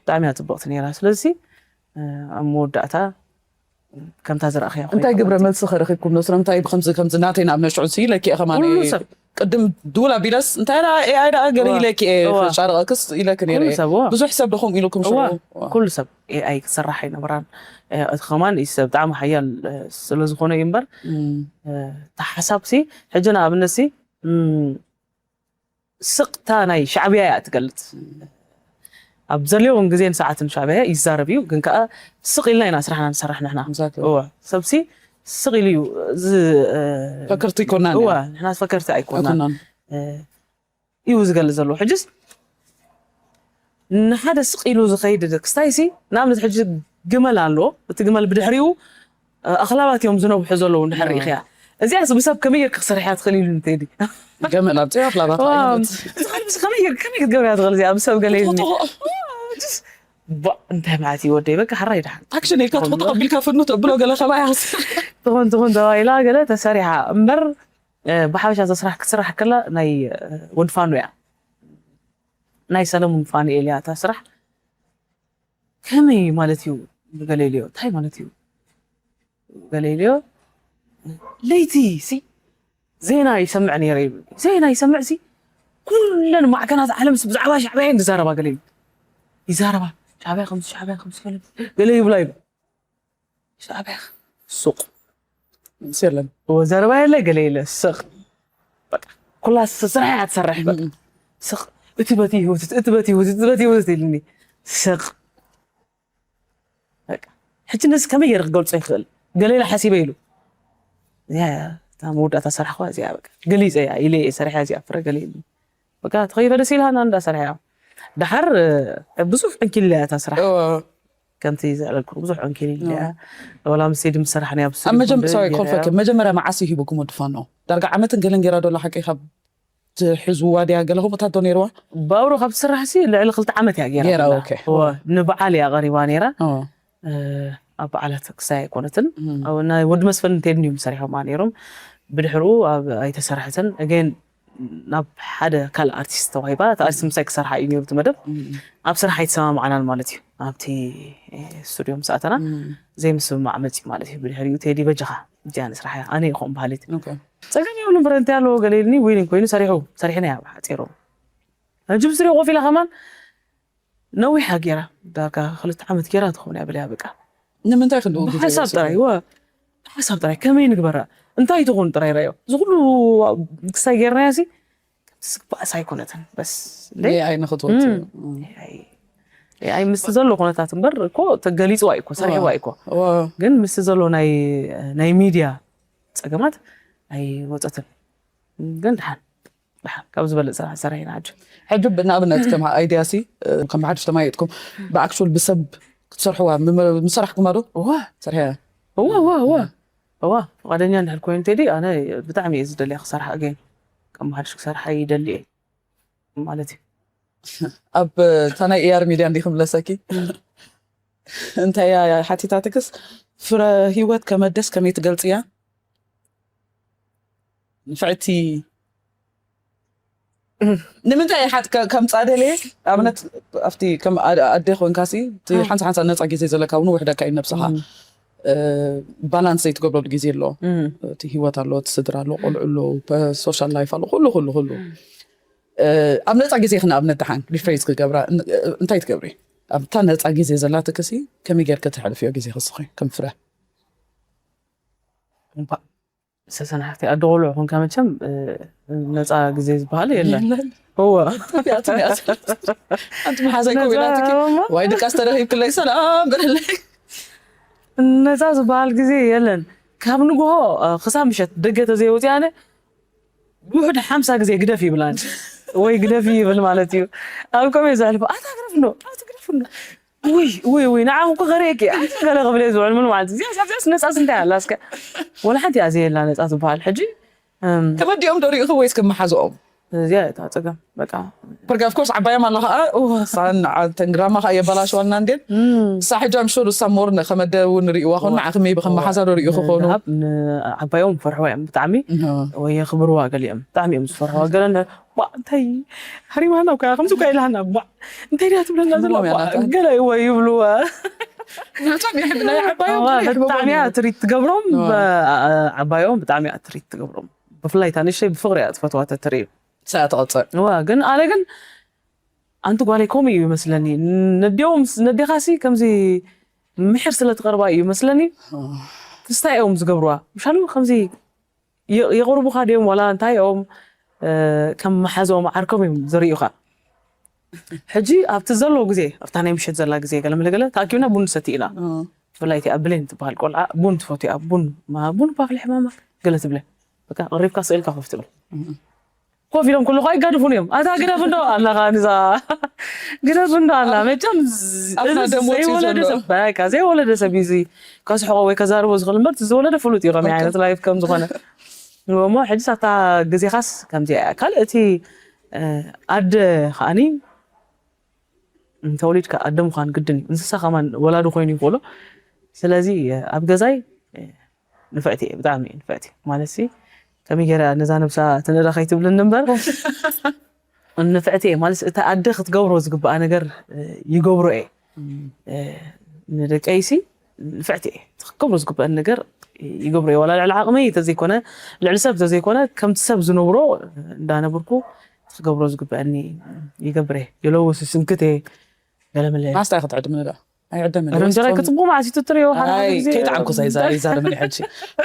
ብጣዕሚ እያ ፅብቕቲ ነይራ። ስለዚ ኣብ መወዳእታ ከምታ ዝረእኽያ እንታይ ግብረ መልሲ ከረኺብኩም ዶ ስለምንታይ ብከምዚ ከምዚ ናተይ ናብ ነሽዑ ሲ ኢለኪ እየ ከማን። ቅድም ድውል ኣቢለስ እንታይ ደኣ ኤኣይ ደኣ ገለ ኢለኪ እየ ክጫረቐክስ ኢለኪ ነይረ እየ። ብዙሕ ሰብ ዶ ከምኡ ኢሉኩም ሽዑ? ኩሉ ሰብ ኤኣይ ክሰርሕ ኣይነበራን። እቲ ከማን ኢሰ ብጣዕሚ ሓያል ስለ ዝኾነ እዩ እምበር እታ ሓሳብ ሲ ሕጂ ንኣብነት ሲ ስቕታ ናይ ሻዕብያ እያ ትገልጽ። ኣብ ዘልዎም ግዜን ሰዓትን ሻዕብያ ይዛረብ እዩ፣ ግን ከኣ ስቕ ኢልና ኢና ስራሕና ንሰርሕ ንሕና። እወ፣ ሰብሲ ስቕ ኢሉ እዩ። ፈከርቲ ይኮና። እወ፣ ንሕና ፈከርቲ ኣይኮና እዩ ዝገልጽ ዘሎ። ሕጅስ ንሓደ ስቕ ኢሉ ዝኸይድ ክስታይ ሲ ንኣብነት ሕጂ ግመል ኣሎ፣ እቲ ግመል ብድሕሪኡ ኣኽላባት እዮም ዝነብሑ ዘለዉ እንድሕር ርኢኽያ። እዚኣስ ብሰብ ከመይ ጌርካ ክሰርሕ እያ ትኽእል ኢሉ ንቴዲ። ገመል ኣብ ጨይ ኣኽላባት ኣይነት። ከመይ ጌር- ከመይ ክትገብርያ ትኽእል እዚኣ ብሰብ ገለ ኢሉኒ። ጥቕጥቕ። ባ እንታይ ማለት እዩ ወደይ በቃ ሓራይ ደሓን። ኣክሽን ኢልካ ትኹን ተቐቢልካ ፍኑ ተብሎ ገለ ከማይ ኣስ። ትኹን ትኹን ተባሂላ ገለ ተሰሪሓ እምበር እ፣ ብሓበሻ እዛ ስራሕ ክትስራሕ ከላ ናይ እ፣ ወዲ ፋኑ እያ። ናይ ሰለሙን ፋኑኤል እያ እታ ስራሕ። ከመይ ማለት እዩ? ገሌልዮ እንታይ ማለት እዩ? ገሌልዮ ለይቲ ሲ ዜና ይሰምዕ ነይረ ይብል። ዜና ይሰምዕ ሲ ኩለን ማዕከናት ዓለም ሲ ብዛዕባ ሻዕብያ እየን ዝዛረባ። ገሌልዮ ይዛረባ ሻዕብያ ከምዚ ሻዕብያ ከምዚ ገለ ገለ ይብላ ይብል። ሻዕብያ ሱቕ ምስ የለን እወ ዘረባ የለ ገለ የለ ስቕ በቃ ኩላ ስራሕ እያ ትሰርሕ በቃ ስቕ እቲ በቲ ህይወት እቲ በቲ ህይወት እቲ በቲ ህይወት ኢልኒ ስቕ በቃ ሕጂ ነዚ ከመይ ገይረ ክገልጾ ይኽእል ገለ ኢለ ሓሲበ ኢሉ እዚኣ እያ እታ መወዳእታ ስራሕ ኸ እዚኣ በቃ ገሊፀ እያ ኢለ እየ ሰሪሐ እዚኣ ፍረ ገለ ኢልኒ በቃ ተኸይፈ ደስ ኢልሃና እንዳ ሰሪሐ እያ ደሓር ብዙሕ ዕንኪልያ እታ ስራሕ ከምቲ ዘዕለልኩ ብዙሕ ዕንኪል ኢልያ ወላ ምስ ሴዲ ምሰራሕኒ ኣብ ኣብ መጀመ- ሶሪ፣ ኮልፈኪ፣ መጀመርያ መዓስ እዩ ሂቡኩም ወዲ ፋኖ? ዳርጋ ዓመትን ገለን ገይራ ዶ ኣላ ሓቂ ካብ ትሕዝዋ ድያ ገለ ከምኡታት ዶ ነይርዋ? ባብሮ ካብ ትስራሕ ሲ ልዕሊ ክልተ ዓመት እያ ገይራ ገይራ፣ ዘላ። ኦኬ። እወ፣ ንበዓል እያ ቀሪባ ነይራ። ኦ፣ እ፣ ኣብ በዓላት ክሳይ ኣይኮነትን። እም። ኣብ ናይ ወዲ መስፍን እንተድን እዮም ሰሪሖማ ነይሮም። ብድሕርኡ ኣብ ኣይተሰርሐትን። ኣገን ናብ ሓደ ካልእ ኣርቲስት ተዋሂባ። እቲ ኣርቲስት ምሳይ ክሰርሓ እዩ ነይሩ እቲ መደብ። ኣብ ስራሕ ኣይተሰማማዕናን ማለት እዩ። ኣብቲ ስቱድዮ ምስ ኣተና ዘይምስምማዕ መፂኡ ማለት እዩ። ብድሕሪኡ ቴዲ በጃኻ እዚኣ ንስራሕ እያ ኣነ ይኹን በሃሊት። ኦኬ። ፀገም የብሉን ብረ እንታይ ኣለዎ ገለ ኢልኒ ዊሊን ኮይኑ ሰሪሑ ሰሪሕና እያ ብሓፂሩ። ሕጂ ብስሪኡ ኮፍ ኢላ ከማን ነዊሓ ገይራ ዳርጋ ክልተ ዓመት ገይራ ትኸውን እያ በልያ በቃ። ንምንታይ ክንድኡ ግዜ ብሓሳብ ወሲድኩም? ጥራይ ወ ብሓሳብ ጥራይ ከመይ ንግበራ እንታይ ትኾን ጥራይ ራዮ እዚ ኩሉ ክሳይ ጌርናዮ ሲ ከምቲ ዝግባእስ ኣይኮነትን በስ እንዴ ኤኣይ ንኽትወት እም። እም። ኣይ፣ ኣይ ምስቲ ዘሎ ኩነታት እምበር እኮ ተገሊፅዋ እዩ እኮ ሰሪሕዋ እዩ እኮ። ግን ምስቲ ዘሎ ናይ ናይ ሚድያ ፀገማት ኣይወፀትን። ግን ድሓን ድሓን ካብ ዝበለፅ ስራሕ ሰሪሕና ሕጂ። ሕጂ ንኣብነት ከም ኣይድያ ሲ ከም ሓድሽ ተማየጥኩም ብኣክቹል ብሰብ ክትሰርሕዋ ምሰራሕኩማ ዶ? እዋ ሰርሐ እዋ እዋ እዋ እዋ ፍቓደኛ እንድሕር ኮይኑ ቴዲ ኣነ ብጣዕሚ እየ ዝደልያ ክሰርሓ ኣገይን ከም ሓድሽ ክሰርሓ ይደሊ እየ ማለት እዩ። ኣብ እታ ናይ ኤኣር ሚድያ እንዲ ክምለሰኪ እንታይ እያ ሓቲታትክስ ፍረ ህይወት ከመደስ ከመይ ትገልፅያ? ንፍዕቲ ንምንታይ ሓት ከምፃ ደልየ ኣብነት ኣብቲ ከም ኣደ ኮንካሲ ሓንሳ ሓንሳ ነፃ ግዜ ዘለካ እውን ውሕደካ እዩ ነብስኻ ባላንስ ዘይትገብረሉ ግዜ ኣሎ። እቲ ህይወት ኣሎ፣ እቲ ስድራ ኣሎ፣ ቆልዑ ኣሎ፣ ሶሻል ላይፍ ኣሎ፣ ኩሉ ኩሉ ኩሉ ኣብ ነፃ ግዜ ክንኣብነት ደሓን ሪፍሬዝ ክገብራ እንታይ ትገብሪ? ኣብታ ነፃ ግዜ ዘላትክሲ ከመይ ጌርክ ተሕልፍዮ ግዜ ክስኺ ከም ፍረ? ሰሰናሕቲ ኣደ ቆልዑ ኮንካ መቸም ነፃ ግዜ ዝበሃል የለን። እወ ኣንቲ መሓዛይ ኮው ኢላትኪ ዋይ ድቃስ ተረኺብክለይ ሰላም በለለይ። ነፃ ዝበሃል ግዜ የለን። ካብ ንግሆ ክሳብ ምሸት ደገ ተዘይወፅኣነ ውሕድ ሓምሳ ግዜ ግደፍ ይብላን ወይ ግደፍ ይብል ማለት እዩ። ኣብ ከምኡ ዘሕልፎ ኣታ ግደፍ እንዶ ኣቲ ግደፍ እንዶ ውይ ውይ ውይ ንዓኹም ከኸርእየኪ ኣቲ ገለ ክብል እየ ዝውዕል ምን ማለት እዚኣ እዚኣስ ነፃስ እንታይ ኣላ እስከ ወላ ሓንቲ እያ ዘየላ ነፃ ዝበሃል ሕጂ ከመዲኦም ዶ ሪኢኹ ወይስ ከመሓዝኦም? እዚኣ እታ ፀገም በቃ ፕርጋ ኦፍኮርስ ዓባዮም ኣላ ከዓ ተንግራማ ከዓ የበላሸዋልና እንዴን እሳ ሕጂ ኣምሹር እሳ ሞር ከመደ እውን ሪእዋ ኮን ንዓኺ ሜቢ ከም መሓዛ ዶ ሪኡ ክኾኑ ዓባዮም ፈርሕዋ እዮም ብጣዕሚ ወይ የኽብርዋ ገሊኦም ብጣዕሚ እዮም ዝፈርሕዋ ገለ እንታይ ሃሪማና እኮ ከምዚ እኮ ኢላና ባ እንታይ ድያ ትብለና ዘላ ገለ እዎ ይብልዋ ብጣዕሚ እያ ትሪት ትገብሮም ዓባዮም ብጣዕሚ እያ ትሪት ትገብሮም ብፍላይ እታ ንእሽተይ ብፍቕሪ እያ ዝፈትዋ ተትርኢ ንሳ እያ ትቐፅዕ እዋ ግን ኣነ ግን ኣንቲ ጓለይ ከምኡ እዩ ይመስለኒ ነዲኦም ነዴኻሲ ከምዚ ምሕር ስለ ትቐርባ እዩ ይመስለኒ ክስታይ እዮም ዝገብርዋ ምሻሉ ከምዚ የቕርቡኻ ድዮም ዋላ እንታይ እዮም ከም መሓዞም ዓርኮም እዮም ዝርእዩኻ ሕጂ ኣብቲ ዘሎ ግዜ ኣብታ ናይ ምሸት ዘላ ግዜ ገለ መለ ገለ ተኣኪብና ቡን ንሰቲ ኢና ብፍላይ እቲኣ ብሌን ትበሃል ቆልዓ ቡን ትፈትያ ቡን ማ ቡን እባ ኣፍልሒ ማማ ገለ ትብለ በቃ ቀሪብካ ስቕ ኢልካ ኮፍ ትብል ኮፍ ኢሎም ከለኹ ኣይጋድፉን እዮም ኣታ ግደፍ እንዶ ኣለኻ ንዛ ግደፍ እንዶ ኣላ መቸም ኣብና ደም ወፂኡ ዘሎ። ዘይወለደ ሰብ በቃ ዘይወለደ ሰብ እዩ እዚ ከስሕቆ ወይ ከዛርቦ ዝኽእል እምበር እቲ ዝወለደ ፍሉጥ እዩ ከመይ ዓይነት ላይፍ ከም ዝኾነ እሞ ሕጂ ሳታ ግዜኻስ ከምዚ እያ ካልእ እቲ ኣደ ከዓኒ እንተወሊድካ ኣደ ምዃን ግድን እዩ እንስሳ ከማን ወላዲ ኮይኑ ይኽእሎ ስለዚ ኣብ ገዛይ ንፍዕቲ እየ ብጣዕሚ እየ ንፍዕቲ ማለት ሲ ከመይ ገይረ ነዛ ነብሳ ትንእዳ ከይትብልኒ እምበር ንፍዕቲ እየ ማለት እታ ኣደ ክትገብሮ ዝግብኣ ነገር ይገብሮ እየ ንደቀይሲ ንፍዕቲ እየ ክትገብሮ ዝግብአን ነገር ይገብሮ እየ ዋላ ልዕሊ ዓቕመይ ተዘይኮነ ልዕሊ ሰብ ተዘይኮነ ከምቲ ሰብ ዝነብሮ እንዳነብርኩ ክትገብሮ ዝግብአኒ ይገብር እየ የለውስ ስንክት እየ ገለመለ ማስታ ክትዕድምኒ ዶ ኣይዕደምን ኧረ እንጀራ ክትብቁ መዓስ እዩ ትትርእዮ ሓደ ሓደ ኣይ ግዜ ከይጥዓምኩ ሳይዛሪዛ ምን ሕጂ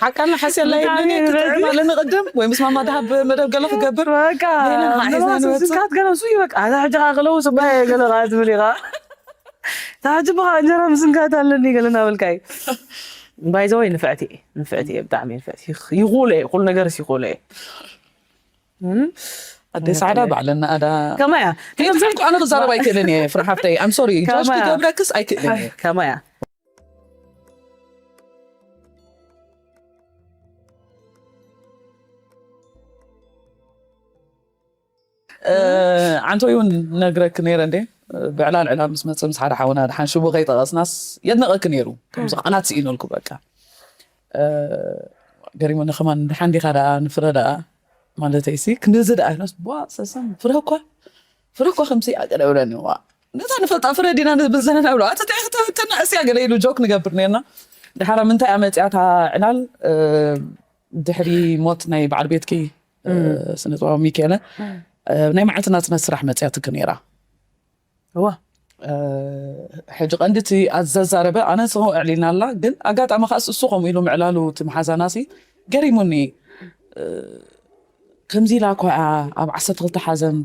ሓቃና ሓስያ ላይ ብጣዕሚ ምን ክትጥዕም ኣለኒ ቅድም ወይ ምስ ማማ ድሃብ መደብ ገለ ክገብር በቃ ሌላ ገለ ሒዝና ንወጽእ። ስንካት ገለ እሱ እዩ በቃ ኣዛ ሕጂ ከዓ ገለ ውስባየ ገለ ከዓ ትብል ኢኻ እታ ሕጂ በኻ እንጀራ ምስንካት ኣለኒ ገለ እናበልካ እዩ ባይዘወይ ንፍዕቲ እየ ንፍዕቲ እየ ብጣዕሚ እየ ንፍዕቲ ይኽእሎ እየ ኩሉ ነገርስ ይኽእሎ እየ ኣደ ጻዕዳ ባዕለና ኣዳ ከማያ ከይትሓልኩ ኣነ ክዛረብ ኣይክእልን እየ ፍረ ሓፍተይ ኣም ሶሪ ጃጅ ከማያ። ክገብረክስ ኣይክእልን እየ ከማያ እ፣ ዓንቶይ እውን ነግረክ ነይረ እንዴ ብዕላል ዕላል ምስ መፀ ምስ ሓደ ሓውና ድሓን ሽሙ ከይጠቐስናስ የድነቐክ ነይሩ ከምዚ ቃላት ስኢነልኩ በቃ እ፣ ገሪሙኒ ከማን ድሓን ዲኻ ደኣ ንፍረ ደኣ ማለተይ ሲ ክንድዚ ደኣ ኢለስ ቧ ሰሰም ፍረ እኳ ፍረ እኳ ከምዚ ኣቀደብረኒ ዋ ነታ ንፈልጣ ፍረ ዲና ንብል ዘለና ብሎ ኣተተናእስያ ገለ ኢሉ ጆክ ንገብር ነርና ድሓራ ምንታይ ኣመፅያ እታ ዕላል እ፣ ድሕሪ ሞት ናይ በዓል ቤትኪ እ፣ ስነ ጥበባዊ ሚካኤለ እ፣ ናይ መዓልቲ ናፅነት ስራሕ መፅያትኪ ነይራ እዋ እ፣ ሕጂ ቀንዲ እቲ ኣዘዛረበ ኣነ ንስኹም ኣዕሊልና ኣላ ግን ኣጋጣሚ ከኣስ እሱ ከምኡ ኢሉ ምዕላሉ እቲ መሓዛና ሲ ገሪሙኒ እ፣ ከምዚ ኢላ እኳ እያ ኣብ ዓሰርተ ክልተ ሓዘን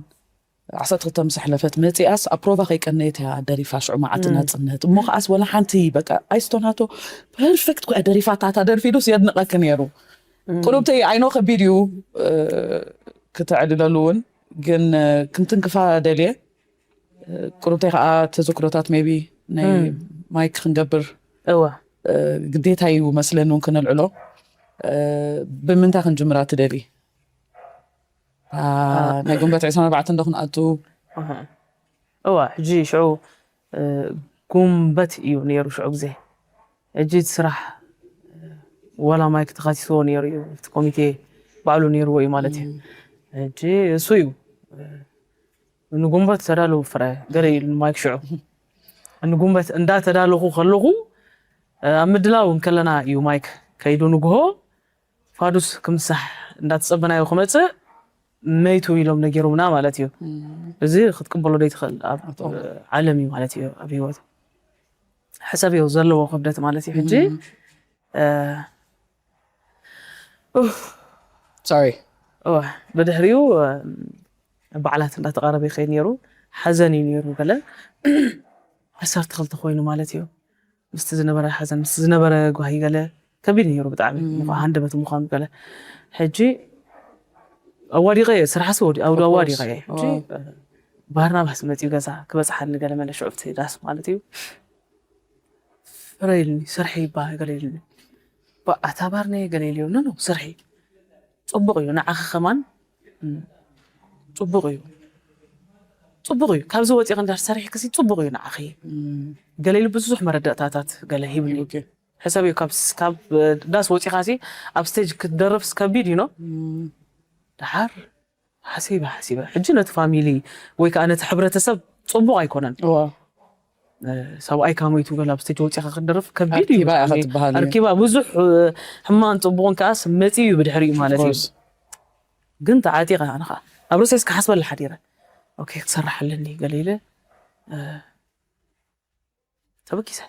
ዓሰርተ ክልተ ምስ ኣሕለፈት መፂኣስ ኣብ ፕሮቫ ከይቀነየት እያ ደሪፋ ሽዑ መዓልቲ ናፅነት። እሞ ከዓስ ወላ ሓንቲ በቃ ኣይስቶናቶ ፐርፌክት ኮያ ደሪፋታ። እታ ደርፊ ኢሉስ የድንቐኪ ነይሩ። ቁሩብተይ ኣይኖ ከቢድ እዩ፣ እ፣ ክተዕልለሉ እውን ግን፣ እ፣ ክንትንክፋ ደልየ። እ፣ ቁሩብተይ ከዓ ተዘክሮታት ሜቢ ናይ ማይክ ክንገብር እዋ እ፣ ግዴታ እዩ መስለኒ እውን ክነልዕሎ። እ፣ ብምንታይ ክንጅምራ ትደሊ? እ፣ ናይ ጉንበት ዕስራን ኣርባዕተን ዶ ክንኣቱ? እዋ ሕጂ ሽዑ፣ እ፣ ጉንበት እዩ ነይሩ ሽዑ ግዜ። ሕጂ እቲ ስራሕ፣ እ፣ ዋላ ማይክ ተኻሲስዎ ነይሩ እዩ፣ እቲ ኮሚቴ ባዕሉ ነይርዎ እዩ ማለት እዩ። ሕጂ እሱ እዩ፣ እ፣ ንጉንበት ተዳለዉ ፍረ ገለ ኢሉ ማይክ ሽዑ። ንጉንበት እንዳተዳለኹ ከለኹ፣ እ፣ ኣብ ምድላው እንከለና እዩ ማይክ ከይዱ ንግሆ ፋዱስ ክምሳሕ እንዳተጸበናዮ ክመጽእ መይቱ ኢሎም ነጊሮምና ማለት እዩ። እዚ ክትቅበሎ ዶ ይትኽእል ኣብ ዓለም እዩ ማለት እዩ ኣብ ህይወት። ሕሰብ እዩ ዘለዎ ክብደት ማለት እዩ። ሕጂ፣ እ፣ ኡፍ፣ ሶሪ። እዋ፣ ብድሕሪኡ፣ እ፣ በዓላት እንዳተቓረበ ይኸይድ ነይሩ። ሓዘን እዩ ነይሩ ገለ። ዓሰርተ ክልተ ኮይኑ ማለት እዩ። ምስቲ ዝነበረ ሓዘን፣ ምስቲ ዝነበረ ጓሂ ገለ ከቢድ ነይሩ ብጣዕሚ። ምዃ-፣ ሃንደበት ምዃኑ ገለ። ሕጂ ኣዋዲቐ እየ፣ ስራሕ ሲ ወዲ-፣ ኣውዲ ኣዋዲቐ እየ። ሕጂ፣ እ፣ ባርናባስ መፂኡ ገዛ ክበፅሓኒ ገለ መለ ሽዑ ኣብቲ ዳስ ማለት እዩ። ፍረ ኢሉኒ፣ ስርሒ ይበሃል ገለ ኢሉኒ። ባ-፣ ኣታ ባርነ ገለ ኢልዮ፣ ኖ፣ ኖ፣ ስርሒ። ጽቡቕ እዩ፣ ንዓኺ ከማን፣ እም፣ ጽቡቕ እዩ። ጽቡቕ እዩ። ካብዚ ወጺኺ እንድሕር ሰሪሕክሲ ጽቡቕ እዩ ንዓኺ። ገለ ኢሉ ብዙሕ መረዳእታታት ገለ ሂብኒ። ኦኬ። ሕሰብ እዩ፣ ካብ ስ-፣ ካብ፣ እ፣ ዳስ ወጺኻሲ ኣብ ስቴጅ ክትደርፍስ ከቢድ እዩ፣ ኖ? ደሓር ሓሲበ፣ ሓሲበ። ሕጂ ነቲ ፋሚሊ ወይ ከኣ ነቲ ሕብረተሰብ ጽቡቕ ኣይኮነን። እዋ። እ፣ ሰብኣይካ ሞይቱ ገለ ኣብ ስቴጅ ወጺኻ ክትደርፍ ከቢድ እዩ ኣርኪባ ኢኻ ብጣዕሚ። ትበሃል እዩ። ኣርኪባ ብዙሕ፣ እ፣ ሕማን ጽቡቕን ከኣስ መጺኡ እዩ ብድሕሪኡ ማለት እዩ። Of course። ግን ተዓጢቐ ኣነ ኸኣ ኣብ ርእሰይ እስከ ሓስበላ ሓዲረ። ኦኬ፣ ክሰርሕ ኣለኒ ገለ ኢለ፣ እ፣ ተበጊሰ።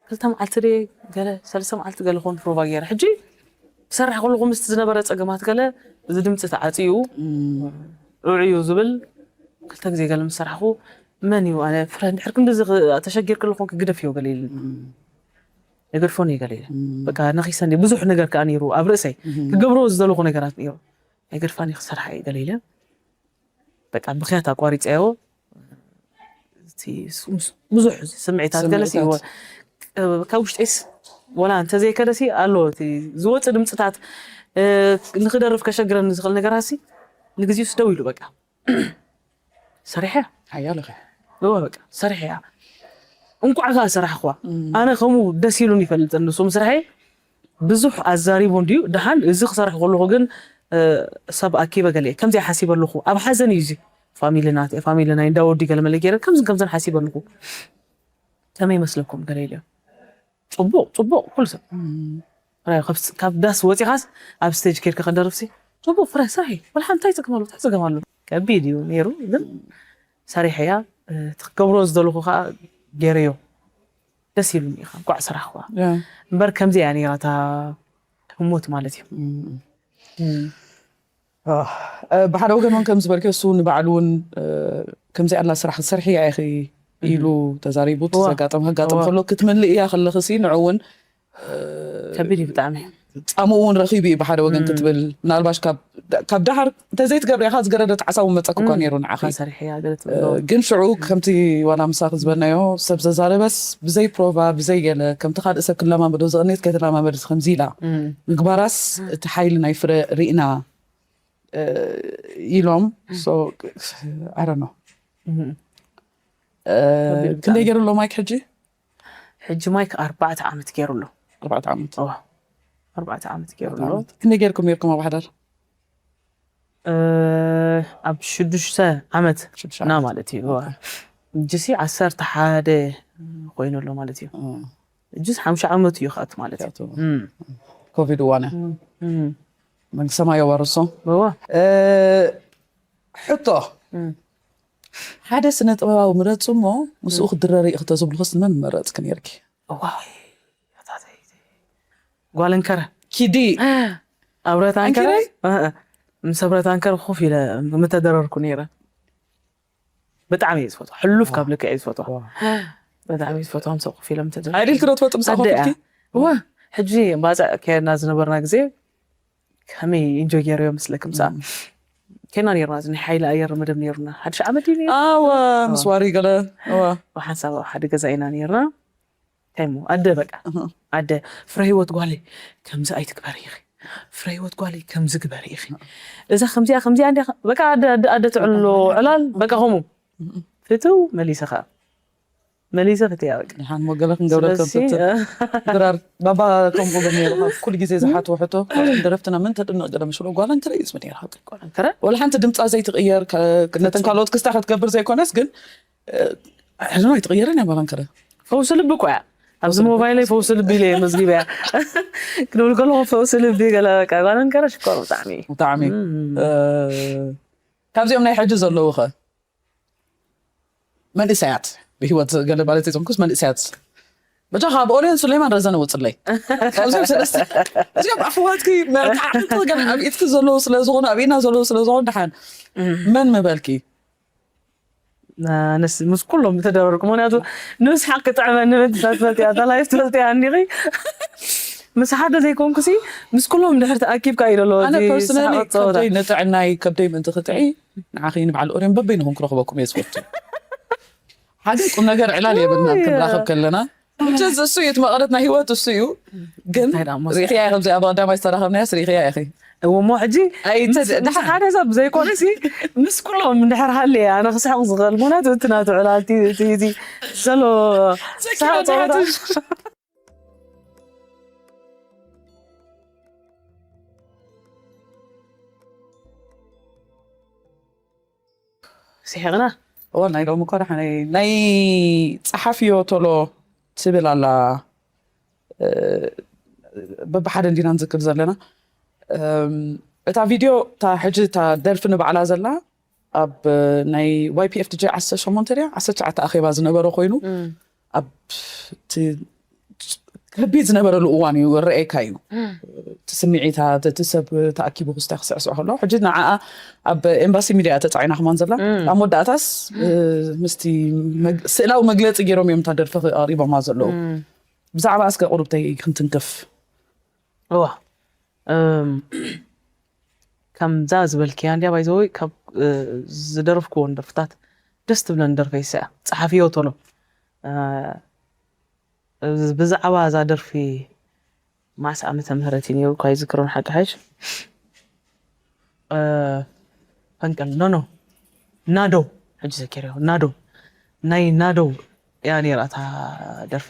ክልተ መዓልቲ ድየ ገለ፣ ሰለስተ መዓልቲ ገለ ክኾን ፕሮቫ ገይረ። ሕጂ ክሰርሕ ከለኹ ምስቲ ዝነበረ ጸገማት ገለ፣ እዚ ድምጺ ተዓጽዩ፣ ዑዕዩ ዝብል ክልተ ግዜ ገለ ምስ ሰራሕኹ፣ መን እዩ ኣነ ፍረ እንድሕር ክንድዚ ክ-፣ ተሸጊርኪ ኣለኹ ክግደፍ እዮ ገለ ኢሉኒ። የገድፎን እየ ገለ ኢለ። በቃ ነኺሰኒ ብዙሕ ነገር ከኣ ነይሩ ኣብ ርእሰይ። ክገብሮ ዝደለኹ ነገራት ነይሩ። ኣይገድፋን እየ ክሰርሓ እየ ገለ ኢለ። በቃ ብኽያት ኣቋሪፀዮ። እቲ ስ-፣ ምስ-፣ ብዙሕ ስምዒታት ገለሲ ስምዒታት። ካብ ውሽጠይስ ወላ እንተዘይከለሲ ኣሎ እቲ ዝወፅእ ድምፅታት፣ እ፣ ንክደርፍ ከሸግረኒ ዝኽእል ነገራሲ ንግዚኡስ ደው ኢሉ በቃ። ሰሪሐ ሓያል ኢኻ። እወ በቃ ሰሪሐ እያ። እንቋዕ ከዓ ሰራሕኽዋ። ኣነ ከምኡ ደስ ኢሉን ይፈልጥ ንሱ ምስራሐይ ብዙሕ ኣዛሪቡ እንድዩ። ደሓን እዚ ክሰርሕ ከለኹ ግን፣ እ፣ ሰብ ኣኪበ ገለ እየ። ከምዚኣ ሓሲበ ኣለኹ። ኣብ ሓዘን እዩ እዚ። ፋሚሊ ናት-፣ ፋሚሊ ናይ እንዳ ወዲ ገለ መለ ገይረ ከምዝን ከምዝን ሓሲበ ኣለኹ። ከመይ ይመስለኩም ገለ ኢለ። ጽቡቕ፣ ጽቡቕ፣ ኩሉ ሰብ። ፍረ፣ ካብ ስ-፣ ካብ ዳስ ወጺኻስ ኣብ ስቴጅ ኬድካ ከደርፍሲ፣ ጽቡቕ ፍረ፣ ስርሒ። ወላ ሓንቲ እንታይ ጸገም ኣሎ? እንታይ ጸገም ኣሎ? ከቢድ እዩ ነይሩ፣ ግን ሰሪሐያ። እ፣ እቲ ክገብሮ ዝደለኹ ከኣ ገይረዮ። ደስ ኢሉኒ ኢኻ፣ እንቋዕ ሰራሕኽዋ። ያ። እምበር ከምዚ እያ ነይራ እታ ህሞት ማለት እዩ። እም። እ፣ ብሓደ ወገን እውን ከም ዝበልክዮ፣ እሱ ንባዕሉ እውን፣ እ፣ ከምዚ ያላ ስራሕ ክትሰርሒ እያ ኢኺ ኢሉ ተዛሪቡ። እቲ እዋ። ዘጋጠም ከጋጥም እዋ። ከሎ ክትምልእ እያ ከለኽሲ ንዑ እውን ከቢድ እዩ ብጣዕሚ። ጻምኡ እውን ረኺቡ እዩ ብሓደ ወገን ክትብል፣ ምናልባሽ ካብ፣ ካብ ደሓር እንተዘይትገብሪ ኢኻ ዝገረደ ጣዕሳ እውን መጸኪ እኳ ነይሩ ንዓኺ። ሰሪሐያ ገለ እ፣ ግን ሽዑ ከምቲ ዋላ ምሳኺ ዝበልናዮ ሰብ ዘዛረበስ ብዘይ ፕሮቫ ብዘይ ገለ ከምቲ ካልእ ሰብ ክለማመዶ ዝቕንየት ከይተለማመድስ ከምዚ ኢላ ምግባራስ እቲ ሓይሊ ናይ ፍረ ርኢና፣ እ፣ ኢሎም። So I don't know። እ፣ ክንደይ ገይሩ ኣሎ ማይክ ሕጂ? ሕጂ ማይክ ኣርባዕተ ዓመት ገይሩ ኣሎ። ኣርባዕተ ዓመት። እዋ፣ ኣርባዕተ ዓመት ገይሩ ኣሎ። ክንደይ ገይርኩም ነይርኩም ኣብ ሓዳር? እ፣ ኣብ ሽዱሽተ ዓመት ሽዱሽተ ና ዓመት። ማለት እዩ። እዋ። ሕጂሲ ዓሰርተ ሓደ ኮይኑ ኣሎ ማለት እዩ። ሕጂስ ሓምሻ ዓመት እዩ ክኣቱ ማለት እዩ። ክኣቱ። ኮቪድ እዋነ መንግስቲ ሰማይ የዋርሶ። እዋ። እ፣ ሕቶ፣ ሓደ ስነ ጥበባዊ ምረጹ እሞ ምስኡ ክድረሪ ኢኺ ተዝብልኹስ ንመን ምመረጽኪ ነይርኪ? እዋይ፣ ኣታተይ። ጓል እንከረ ኪዲ ኣብረት ኣንከረ ኣንኪረይ? እ፣ እ። ምስ ኣብረት ኣንከረ ኮፍ ኢለ ምተደረርኩ ነይረ። ብጣዕሚ እየ ዝፈትዋ። ሕሉፍ ካብ ልክዕ እየ ዝፈትዋ። ብጣዕሚ እየ ዝፈትዋ። ምስ ኮፍ ኢሎም ተደ ኣዲልቲ ዶ ትፈልጡ? ምስ ኣደ እያ። ኣኾፍትኪ እዋ፣ ሕጂ እምባፅዕ ከየድና ዝነበርና ግዜ ከመይ ኢንጆይ ገይረዮ መስለኪ? ምሳኣ ከይና ነርና። እዚ ናይ ሓይሊ ኣየር መደብ ነርና። ሓድሽ ዓመት እዩ ነይሩ። ኣወ ምስ ዋሪ ገለ እወ ብሓንሳብ ኣብ ሓደ ገዛ ኢና ነርና። እንታይ እሞ ኣደ በቃ ኣደ፣ ፍረ ህይወት ጓለይ ከምዚ ኣይትግበሪ ኢኺ፣ ፍረ ህይወት ጓለይ ከምዚ ግበሪ ኢኺ፣ እዛ ከምዚኣ ከምዚኣ እንዲያ። በቃ ኣደ ኣደ ኣደ ትዕሎ ዕላል በቃ ከምኡ ፍትው መሊሰ ከዓ መሊሰ ፍትያ በቃ ድሓን ሞ ገለ ክንገብረልከ ስለዚ ድራር ባባ ከምኡ ገ ነይሩ። ኩሉ ግዜ ዝሓትዎ ሕቶ ደረፍትና ምን ተድንቕ ገለ ምሽ ጓል ኣንከረ እዩ ዝብል ነይሩ። ከረ ወላ ሓንቲ ድምፃ ዘይትቕየር ከ- ነተን ካልኦት ክስታ ክትገብር ዘይኮነስ ግን ሕዝኖ ኣይትቕየርን እያ ጓል ኣንከረ። ፈውሲ ልቢ እኮ እያ። ኣብዚ ሞባይለይ ፈውሲ ልቢ ኢለ እየ መዝጊበያ። ክደውል ከለኹ ፈውሲ ልቢ ገለ በቃ ጓል ኣንከረ ሽኮር ብጣዕሚ እዩ። ብጣዕሚ እ፣ ካብዚኦም ናይ ሕጂ ዘለዉ ኸ መንእሰያት ብህይወት ገለ ማለት ዘይፀንኩስ መንእሰያት በጃ ካብ ኦርዮን ሱሌማን ረዘነ ውፅለይ ካብዚኦም ሰለስተ እዚኦም ኣሕዋትኪ መርዓዕቲ ገና ኣብ ኢድኪ ዘለዉ ስለዝኾኑ ኣብ ኢድና ዘለዉ ስለዝኾኑ ድሓን መን ምበልኪ? ኣነስ ምስ ኩሎም ምተደረርኩ ምክንያቱ ንምስሓቅ ክጥዕመኒ ምእንቲ ትፈልጥያ እታ ላይፍ ትፈልጥያ እኒኺ ምስ ሓደ ዘይኮንኩሲ ምስ ኩሎም ድሕር ተኣኪብካ እዩ ዘሎ ኣነ እዚ ፐርሰናሊ ስሓቅ ጸወታ ከብደይ ንጥዕናይ ከብደይ ምእንቲ ክጥዒ ንዓኺ ንበዓል ኦርዮን በበይንኹም ክረኽበኩም እየ ዝፈቱ። ሓደ ቁም ነገር ዕላል የብልና ክንራኸብ ከለና ምቸስ እሱ እዩ እቲ መቐረት ናይ ህይወት እሱ እዩ። ግን እንታይ ደኣ እሞ ሪእኽያ ከምዚ ኣብ ቀዳማይ ዝተራኸብናያስ ሪእኽያ ኢኺ። እሞ ሕጂ ኣይ፣ ምስ- ደሓን። ምስ ሓደ ሰብ ብዘይኮነ ሲ ምስ ኩሎም እንድሕር ሃልየ ኣነ ክስሕቕ ዝኽእል ምክንያቱ እቲ ናቱ ዕላልቲ እቲ እዚ ዘሎ ስሓቕ ጸወታ ስሒቕና እዋ ናይ ሎሚ እኮ ደሓነይ ናይ ፀሓፍዮ ቶሎ ትብል ኣላ። እ፣ በብሓደ እንዲና ንዝክር ዘለና። እም፣ እታ ቪድዮ እታ ሕጂ እታ ደርፊ ንባዕላ ዘላ ኣብ ናይ ዋይ ፒ ኤፍ ጂ ዓሰርተ ሸሞንተ ድያ ዓሰርተ ትሽዓተ ኣኼባ ዝነበረ ኮይኑ ኣብ እቲ ከቢድ ዝነበረሉ እዋን እዩ ረኤካ እዩ። እቲ ስምዒታት እቲ ሰብ ተኣኪቡ ክስታይ ክስዕስዕ ከሎ ሕጂ ንዓኣ ኣብ ኤምባሲ ሚድያ ተፃዒና ከማን ዘላ ኣብ መወዳእታስ እ፣ ምስቲ መግ- ስእላዊ መግለፂ ገይሮም እዮም እታ ደርፊ ኣቕሪቦማ ዘለዉ። ብዛዕባ እስከ ቁሩብተይ ክንትንክፍ እዋ እም፣ ከምዛ ዝበልክያ እንዲያ ባይዘወይ ካብ እ፣ ዝደረፍክዎን ደርፍታት ደስ ትብለን ደርፈይ ሰያ ፀሓፍዮ ቶሎ እ፣ ብዛዕባ እዛ ደርፊ ማስ ዓመተ ምህረት እዩ ነይሩ እኳ ይዝክሮን ሓቂ ሓይሽ እ፣ ፈንቅል ኖ ኖ ናዶ ሕጂ ዘኪረዮ ናዶ ናይ ናዶ እያ ነይራ እታ ደርፊ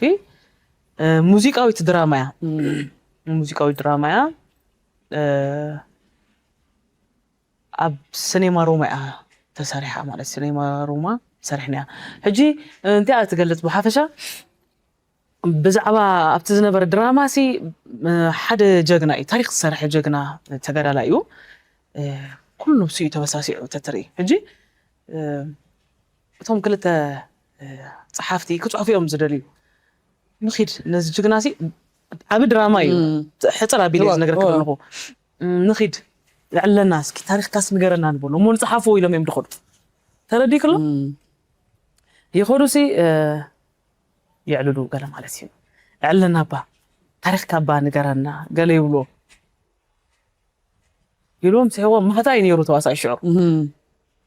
እ፣ ሙዚቃዊት ድራማ እያ ሙዚቃዊት ድራማ እያ እ፣ ኣብ ሲኔማ ሮማ እያ ተሰሪሓ ማለት ሲኔማ ሮማ ሰሪሕና እያ ሕጂ እንታይ እያ ትገልፅ ብሓፈሻ ብዛዕባ ኣብቲ ዝነበረ ድራማ ሲ እ፣ ሓደ ጀግና እዩ ታሪክ ዝሰርሐ ጀግና ተጋዳላይ እዩ እ፣ ኩሉ ንሱ እዩ ተበሳሲዑ ተትርኢ ሕጂ እ፣ እቶም ክልተ እ፣ ፀሓፍቲ ክፅሑፍ እዮም ዝደልዩ ንኺድ ነዚ ጅግና ሲ ዓብ ድራማ እዩ ሕፅር ኣቢለ እዋ፣ ዝነገር እዋ። ክብል ኣለኹ እም፣ ንኺድ ዕለና እስኪ ታሪክካስ ንገረና ንበሎ እሞ ንፅሓፍዎ ኢሎም እዮም ድኸዱ ተረዲእ ከሎ ይኸዱ ሲ እ፣ የዕልሉ ገለ ማለት እዩ ዕለና ባ ታሪክካ ባ ንገረና ገለ ይብልዎ ኢልዎም ስሕዎም ማህታ እዩ ነይሩ ተዋሳኢ ሽዑ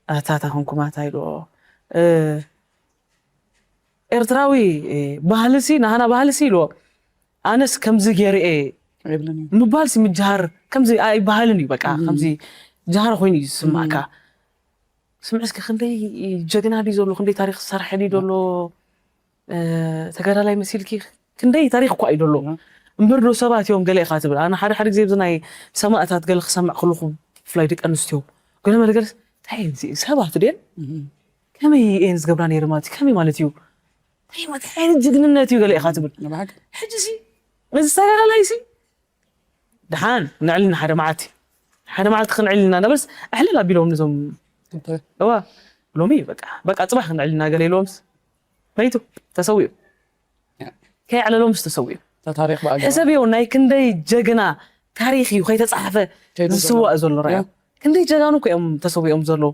ኣታታ ኮንኩ ማህታ ኢልዎ እ፣ ኤርትራዊ እ፣ ባህልሲ ናህና ባህልሲ ኢልዎ ኣነስ ከምዚ ገይረ እየ የብልን እዩ ምባልሲ ምጅሃር ከምዚ ኣይበሃልን እዩ በቃ ከምዚ ጅሃር ኮይኑ እዩ ዝስማዕካ ስምዕ እስኪ ክንደይ ጀግና ድዩ ዘሎ ክንደይ ታሪክ ዝሰርሐ ድዩ ዘሎ እ፣ ተጋዳላይ መሲልኪ ክንደይ ታሪክ እኳ እዩ ዘሎ እምበር ዶ ሰባት እዮም ገለ ኢኻ ትብል ኣነ ሓደ ሓደ ግዜ ብዚ ናይ ሰማእታት ገለ ክሰምዕ ከለኹ ብፍላይ ደቂ ኣንስትዮ ገለ መለ ገለ እንታይ እዩ እዚ ሰባት ድየን ከመይ እየን ዝገብራ ነይረ ማለት እዩ ከመይ ማለት እዩ እንታይ ማለት ዓይነት ጅግንነት እዩ ገለ ኢኻ ትብል ንባዕል ሕጂ ሲ እዚ ተጋዳላይ ሲ ደሓን ንዕልና ሓደ መዓልቲ ሓደ መዓልቲ ክንዕልና ነበርስ ኣሕልል ኣቢሎም ነዞም እንታይ እዋ ሎሚ በቃ በቃ ፅባሕ ክንዕልና ገለ ኢሎምስ መይቱ ተሰዊኡ ከይዕለሎምስ ተሰዊኡ እታ ታሪክ ብኣገባብ ሕሰብዮ ናይ ክንደይ ጀግና ታሪክ እዩ ከይተፃሓፈ ከይዱ ዘሎ። ዝስዋእ ዘሎ ራያ ያ። ክንደይ ጀጋኑ እኮ እዮም ተሰዊኦም ዘለዉ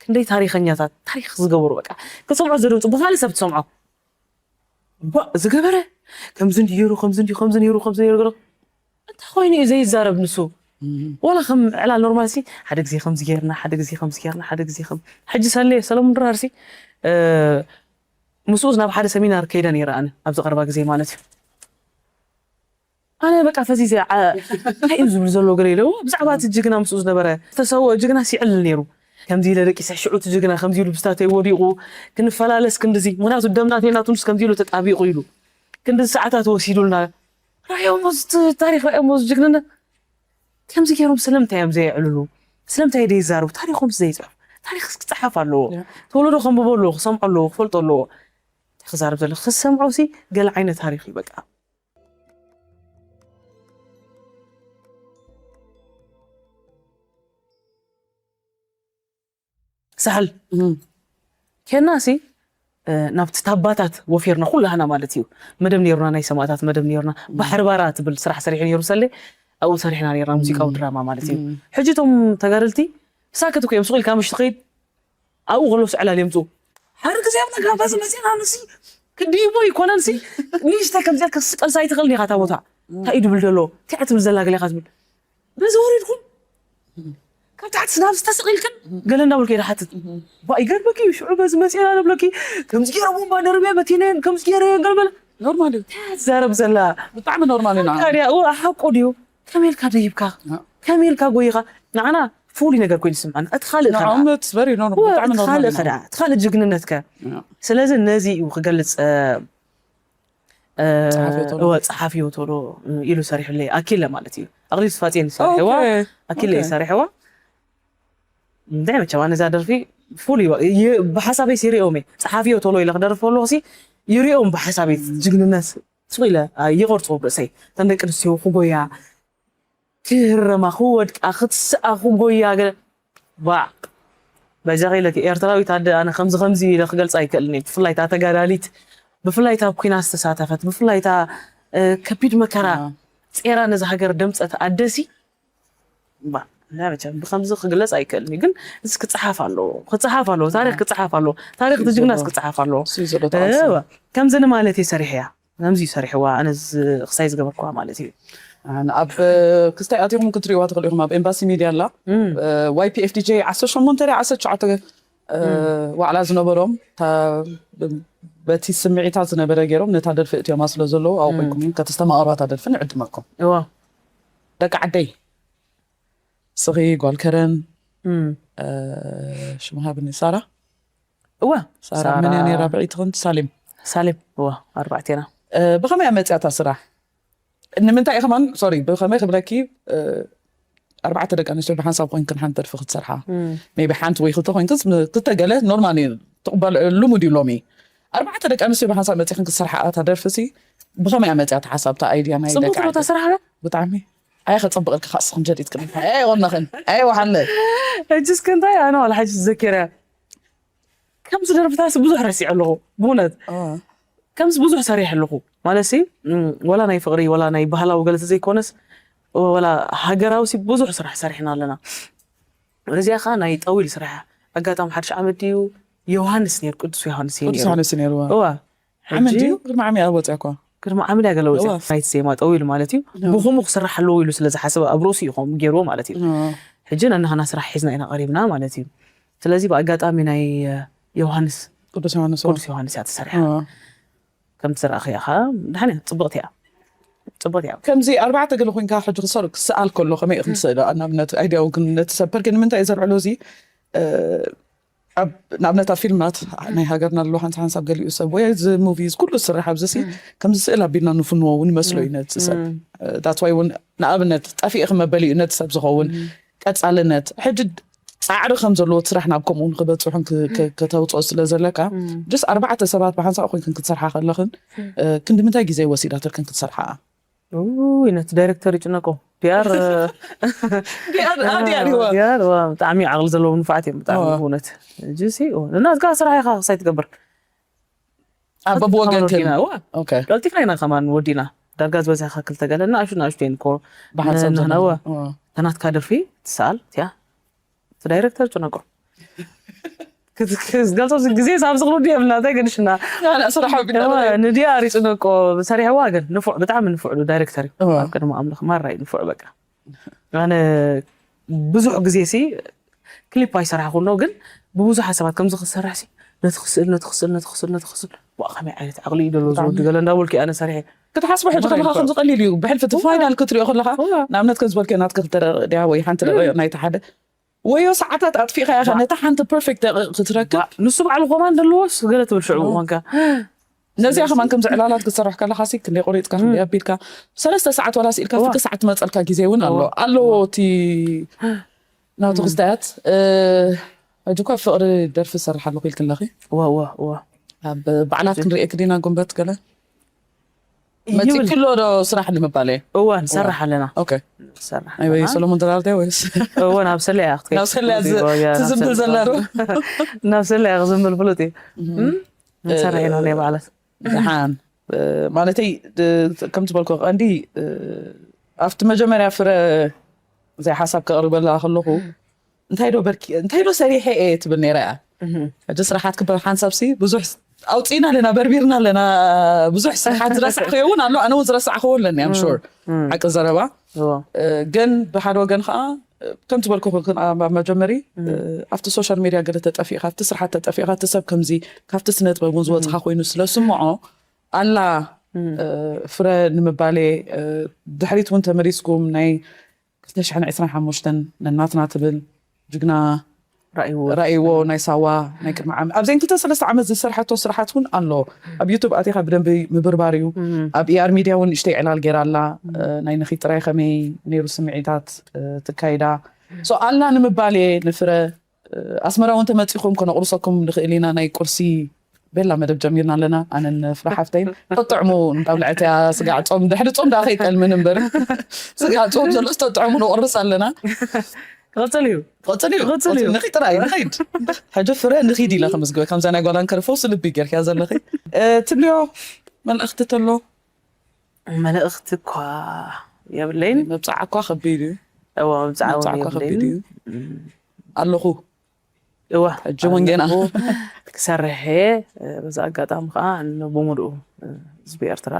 ክንደይ ታሪኸኛታት ታሪኽ ዝገበሩ በቃ ክትሰምዖ ዘደምፁ ብኻልእ ሰብ ትሰምዖ ባ ዝገበረ ከምዚ እንዲ ገይሩ ከምዚ እንዲ ከምዚ ነይሩ ከምዚ ነይሩ ገለ እንታይ ኮይኑ እዩ ዘይዛረብ ንሱ ዋላ ከም ዕላል ኖርማል ሲ ሓደ ግዜ ከምዚ ገይርና ሓደ ግዜ ከምዚ ገይርና ሓደ ግዜ ከም ሕጂ ሰሌ ሰለሙን ድራር ሲ ምስኡስ ናብ ሓደ ሰሚናር ከይደ ነይረ ኣነ ኣብዚ ቀረባ ግዜ ማለት እዩ ኣነ በቃ ፈዚዘ እንታይ እዩ ዝብል ዘሎ ገለ ኢለ ብዛዕባ እቲ ጅግና ምስኡ ዝነበረ ዝተሰወ ጅግና ሲዕል ነይሩ ከምዚ ኢለ ደቂሰ ሽዑ እቲ ጅግና ከምዚ ኢሉ ብስታተይ ወዲቑ ክንፈላለስ ክንድዚ ምክንያቱ ደምናተይ ናቱንስ ከምዚ ኢሉ ተጣቢቑ ኢሉ ክንድዚ ሰዓታት ወሲዱልና ራእዮሞ ታሪክ ራእዮሞ ጅግንነት ከምዚ ገይሮም ስለምንታይ እዮም ዘየዕልሉ ስለምንታይ ደይዛረቡ ታሪኮም ዘይፅሑፍ ታሪክ ክፀሓፍ ኣለዎ ተወለዶ ከንብቦ ኣለዎ ክሰምዖ ኣለዎ ክፈልጦ ኣለዎ ክዛረብ ዘሎ ክሰምዖ ሲ ገለ ዓይነት ታሪክ እዩ በቃ ሳሕል ኬና ሲ ናብቲ ታባታት ወፊርና ኩላህና ማለት እዩ መደብ ነይሩና ናይ ሰማእታት መደብ ነይሩና ባሕርባራ ትብል ስራሕ ሰሪሑ ነይሩ ሰለ ኣብኡ ሰሪሕና ነይርና ሙዚቃዊ ድራማ ማለት እዩ ሕጂ እቶም ተጋደልቲ ሳክት እኮ እዮም ስቕ ኢልካ ምሽ ትኸይድ ኣብኡ ከሎ ስዕላል የምፅኡ ሓደ ግዜ ኣብ ነጋባዚ መፅና ንሲ ክድይቦ ይኮነን ሲ ንሽተ ከምዚኣ ክስቀልሳ ይትኽእል ኒኻ እታ ቦታ እንታይ እዩ ድብል ዘሎ እንታይ ትብል ዘላ ገሊኻ ትብል በዚ ወሪድኩም ካብ ታሕቲ ናብ ዝተስቕ ኢልክን ገለ እንዳበልኩ እየ ድሓትት ባ ይገርመኪ እዩ ሽዑ በዚ መፅና ንብለኪ ከምዚ ገይረ ቦምባ ደርብያ በቲነን ከምዚ ገይረ እየን ገልበለ ኖርማል እዩ ትዛረብ ዘላ ብጣዕሚ ኖርማል እዩ ንዓ ታዲያ እወ ሓቁ ድዩ ከመይ ኢልካ ደይብካ ከመይ ኢልካ ጎይኻ ንዓና ፍሉይ ነገር ኮይኑ ይስምዓና እቲ ካልእ ከ ንዓም it's very normal ብጣዕሚ እቲ ኖርማል ካልእ እዩ ከ ደኣ እቲ ካልእ ጅግንነት ከ ስለዚ ነዚ እዩ ክገልፅ ጸሓፊዮ ቶሎ። እወ ጸሓፊዮ ቶሎ ኢሉ ሰሪሑለይ ኣኪለ ማለት እዩ ኣክሊል ስፋጽየን ዝሰርሕዋ Okay. ኣኪለ እዩ Okay. ሰሪሕዋ እንታይ መቸም ኣነ እዛ ደርፊ ፉል እዩ ይ- ብሓሳበይ ሲሪኦም እየ ጸሓፊዮ ቶሎ ኢለ ክደርፍ ከለኹ ሲ ይሪኦም ብሓሳበይ ጅግንነት ስቕ ኢለ ኣ- ይቐርጾ ርእሰይ እተን ደቂ ኣንስትዮ ክጎያ ክህረማ ክወድቃ ክትስኣ ክጎያ ገለ ባዕ በጃኺ ኢለኪ ኤርትራዊት ኣደ ኣነ ከምዚ ከምዚ ኢለ ክገልጻ ኣይክእልን እየ ብፍላይ እታ ተጋዳሊት ብፍላይ እታ ኣብ ኩናት ዝተሳተፈት ብፍላይ እታ ከቢድ መከራ ጼራ ነዚ ሃገር ደምጸት ኣደሲ ባ ናይ መቸም ብከምዚ ክግለጽ ኣይክእልን እዩ ግን እዚ ክጸሓፍ ኣለዎ ክጸሓፍ ኣለዎ ታሪክ ክጸሓፍ ኣለዎ ታሪክ ትጅግናስ ክጸሓፍ ኣለዎ ከምዚ ንማለት እየ ሰሪሐያ ከምዚ እዩ ሰሪሕዋ ኣነ ክሳይ ዝገበርክዋ ማለት እዩ ኣብ ክስታይ ኣቲኹም ክትሪእዋ ትኽእሉ ኢኹም ኣብ ኤምባሲ ሚድያ ኣላ ዋይፒኤፍዲጄ ዓሰርተ ሸሞንተ ዓሰርተ ትሽዓተ ዋዕላ ዝነበሮም በቲ ስምዒታት ዝነበረ ገይሮም ነታ ደርፊ እትዮማ ስለ ዘለዉ ኣብ ኮይንኩም ከተስተማቐርዋ እታ ደርፊ ንዕድመኩም እዋ ደቂ ዓደይ ስኺ ጓል ከረን ሽምሃብኒ ሳራ እወ ሳራ መን እያ ነይራ ብዒትኽን ሳሌም ሳሌም እወ ኣርባዕቴና ብኸመይ እያ መፅያ እታ ስራሕ ንምንታይ እዩ ከማን ሶሪ ብኸመይ ክብለኪ ኣርባዕተ ደቂ ኣንስትዮ ብሓንሳብ ኮይንክን ሓንቲ ደርፊ ክትሰርሓ ሜቢ ሓንቲ ወይ ክልተ ኮይንክን ክልተ ገለ ኖርማል እዩ ትቕበል ልሙድ እዩ ሎሚ ኣርባዕተ ደቂ ኣንስትዮ ብሓንሳብ መፂኽን ክትሰርሓ እታ ደርፊ ሲ ብኸመይ እያ መፅያ እታ ሓሳብ እታ ኣይድያ ናይ ደቂ ፅቡቅ ስራሕ ብጣዕሚ ኣይ ከጸብቐልኪ ከዓ ስኽን ጀዲድ ክብል ኣይ ወነኽን ኣይ ወሓለ ሕጂ እስከ እንታይ ኣነ ዋላ ሕጂ ዝዘኪረ ከምዚ ደርፍታሲ ብዙሕ ረሲዐ ኣለኹ ብእውነት ከምዚ ብዙሕ ሰሪሐ ኣለኹ ማለት ሲ ወላ ናይ ፍቕሪ ወላ ናይ ባህላዊ ገለ ዘይኮነስ ወላ ሃገራዊ ሲ ብዙሕ ስራሕ ሰሪሕና ኣለና እዚኣ ከዓ ናይ ጠዊል ስራሕ ኣጋጣሚ ሓድሽ ዓመት ድዩ ዮሃንስ ነይሩ ቅዱስ ዮሃንስ እዩ ቅዱስ ነይሩ ዮሃንስ ነይሩ እዋ ዓመት ሕጂ ድዩ ቅድሚ ዓሚ ኣብ ወፅያ እኳ ቅድሚ ዓሚ ድያ ገለ ወፅያ እዋ። ናይቲ ዜማ ጠው ኢሉ ማለት እዩ ብኸምኡ ክስራሕ ኣለዎ ኢሉ ስለ ዝሓሰበ ኣብ ርእሱ እዩ ከምኡ ገይርዎ ማለት እዩ እዋ። ሕጂ ነንኻና ስራሕ ሒዝና ኢና ቀሪብና ማለት እዩ ስለዚ ብኣጋጣሚ ናይ ዮሃንስ ቅዱስ ዮሃንስ እዋ። ቅዱስ ዮሃንስ እያ ተሰሪሓ እዋ። ከም ትረኣኽያ ኸዓ ደሓን እያ ፅብቕቲ እያ ፅብቕቲ እያ ከምዚ ኣርባዕተ ገለ ኮይንካ ሕጂ ክሰር ክስኣል ከሎ ከመይ ኢኹም ትስእሉ ንኣብነት ኣይድያው ግን ነቲ ሰብ ፐርኪ ንምንታይ እዩ ዘልዕሎ እዚ ኣብ ንኣብነት ኣብ ፊልማት ናይ ሃገርና ኣሎ ሓንሳ ሓንሳብ ገሊኡ ሰብ ወይ እዚ ሙቪ እዚ ኩሉ ዝስራሕ ኣብዚ ሲ ከምዚ ስእል ኣቢልና ንፍንዎ እውን ይመስሎ እዩ ነቲ ሰብ that's why እውን ንኣብነት ጠፊእኺ መበሊ እዩ ነቲ ሰብ ዝኸውን ቀፃልነት ሕጂ ፃዕሪ ከም ዘለዎ እቲ ስራሕ ናብ ከምኡ ንክበፅሑን ከተውፅኦ ስለ ዘለካ just ኣርባዕተ ሰባት ብሓንሳእ ኮይንክን ክትሰርሓ ከለኽን ክንዲ ምንታይ ግዜ ወሲዳትልክን ክትሰርሓ ውይ ነቲ ዳይረክተር ይጭነቆ ፒኣር ፒኣር ኣድያ ሪዋ ፒኣር ብጣዕሚ ዓቕሊ ዘለዎም ንፋዓት እዮም ብጣዕሚ ብእውነት እጅሲ እናትካ ስራሕ ኢኻ ክሳይ ትገብር ኣብ በብወገንክን ቀልጢፍና ኢና ከማን ወዲና ዳርጋ ዝበዝሐ ክልተ ገለ ንኣሹ ንኣሽቱ እየን እኮ ብሓንሳብ ንሕና ዘለዋ። እዋ። ተናትካ ደርፊ ትሰኣል እቲያ እቲ ዳይረክተር ጭነቆ ክትገልጾ ግዜ ሳብ ዝኽሉ ድየ ብላ እንታይ ገድሽና ስራሕ ቢላ ንድያ ኣሪጽ ነቆ ሰሪሕዋ ግን ንፉዕ ብጣዕሚ ንፉዕ ዳይሬክተር እዩ ኣብ ቅድሚ ኣምላኽ ማራይ ንፉዕ በቃ ኣነ ብዙሕ ግዜ ሲ ክሊፕ ኣይሰራሕኩ ነው ግን ብብዙሓት ሰባት ከምዚ ክሰርሕ ሲ ነቲ ክስእል ነቲ ክስእል ነቲ ክስእል ነቲ ክስእል ዋ ከመይ ዓይነት ዓቕሊ እዩ ደሎ ዝወዲ ገለ እንዳበልኩ ኣነ ሰሪሐ ክትሓስቦ ሕጂ ከለካ ከምዚ ቀሊል እዩ ብሕልፊ እቲ ፋይናል ክትሪኦ ከለካ ንኣብነት ከም ዝበልከ ናትካ ክልተ ደቂቕ ድያ ወይ ሓንቲ ደቂቕ ናይቲ ሓደ ወዮ ሰዓታት ኣጥፊእካ ኢኻ ነታ ሓንቲ ፐርፌክት ክትረክብ ንሱ ባዕሉ ኮማንድ ኣለዎስ ገለ ትብል ሽዑ ምዃንካ ነዚኣ ከማን ከምዚ ዕላላት ክትሰርሕ ከለካ ሲ ክንደይ ቆሪጥካ ክንደይ ኣቢልካ ሰለስተ ሰዓት ዋላ ስኢልካ ፍርቂ ሰዓት ትመፀልካ ግዜ እውን ኣሎ ኣለዎ እቲ ናቱ ክስታያት ሕጂ እኳ ፍቕሪ ደርፊ ዝሰርሕ ኣለኹ ኢልክለኺ እዋ እዋ እዋ ኣብ በዓላት ክንሪኤ ክዲና ጎንበት ገለ መፂክሎ ዶ ስራሕ ንምባል እየ እዋ ንሰርሕ ኣለና ኦኬ ንሰርሕ ናይ ወይ ሰሎሞን ደራርደ ወይስ እዋ ናብ ሰለያ ክትከይድ ናብ ሰለያ ዝ- ትዝምብል ዘላ ዶ ናብ ሰለያ ክዝምብል ፍሉጥ እዩ ንሰርሕ ኢና ናይ በዓላት ደሓን ማለተይ ድ- ከም ዝበልኩ ቀንዲ እ፣ ኣብቲ መጀመርያ ፍረ ዘይ ሓሳብ ከቕርበላ ከለኹ እንታይ ዶ በርኪ እንታይ ዶ ሰሪሐ እየ ትብል ነይራ እያ ሕጂ ስራሓት ክበል ሓንሳብ ሲ ብዙሕ ኣውፂእና ኣለና በርቢርና ኣለና ብዙሕ ስራሓት ዝረሳዕክዮ እውን ኣሎ ኣነ እውን ዝረሳዕክዎ ኣለኒ ኣም ሹር ሓቂ ዘረባ እዋ እ፣ ግን ብሓደ ወገን ከዓ እ፣ ከም ዝበልኩ ኣብ መጀመሪ እ፣ ኣብቲ ሶሻል ሚድያ ገለ ተጠፊእካ ኣብቲ ስራሓት ተጠፊእካ እቲ ሰብ ከምዚ ካብቲ ስነ ጥበብ እውን ዝወፅካ ኮይኑ ስለ ስምዖ ኣላ እ፣ ፍረ ንምባሌ እ፣ ድሕሪት እውን ተመሊስኩም ናይ ክልተ ሽሕን ዕስራን ሓሙሽተን ነናትና ትብል ጅግና ራእይዎ ራእይዎ ናይ ሳዋ ናይ ቅድሚ ዓመት ኣብ ዘይን ክልተ ሰለስተ ዓመት ዝሰርሐቶ ስራሓት እውን ኣሎ ኣብ ዩቱብ ኣቲኻ ብደንቢ ምብርባር እዩ ኣብ ኢኣር ሚድያ እውን ንእሽተይ ዕላል ገይራ ኣላ እ፣ ናይ ንኺ ጥራይ ከመይ ነይሩ ስምዒታት እ፣ ትካይዳ ሶ ኣላ ንምባል እየ ንፍረ እ፣ ኣስመራ እውን ተመፂኹም ከነቑርሰኩም ንኽእል ኢና ናይ ቁርሲ ቤላ መደብ ጀሚርና ኣለና ኣነን ፍረ ሓፍተይን ተጥዕሙ እንዳብልዐት እያ ስጋዕ ፆም ድሕሪ ፆም ዳ ከይጠልምን እምበር ስጋዕ ፆም ዘሎ ዝተጥዕሙ ንቑርስ ኣለና ክቕፅል እዩ ቆፅል እዩ ቆፅል እዩ። ንኺ ጥራይ ንኸይድ ሕጂ ፍረ ንኺድ ኢለ ከምዝግበ ከምዛ ናይ ጓል ኣንከር ፈውሲ ልቢ ጌርክያ ዘለኺ እ፣ ትብልዮ መልእኽቲ ተሎ መልእኽቲ እኳ የብለይን መብፃዓ እኳ ከቢድ እዩ እዋ መብፃዓ እውን መብፃዓ እኳ ከቢድ የብለይን እዩ ኣለኹ እዋ ሕጂ እውን ገና ኣለኹ፣ ክሰርሕ እየ በዚ ኣጋጣሚ ከዓ ንብሙሉኡ ህዝቢ ኤርትራ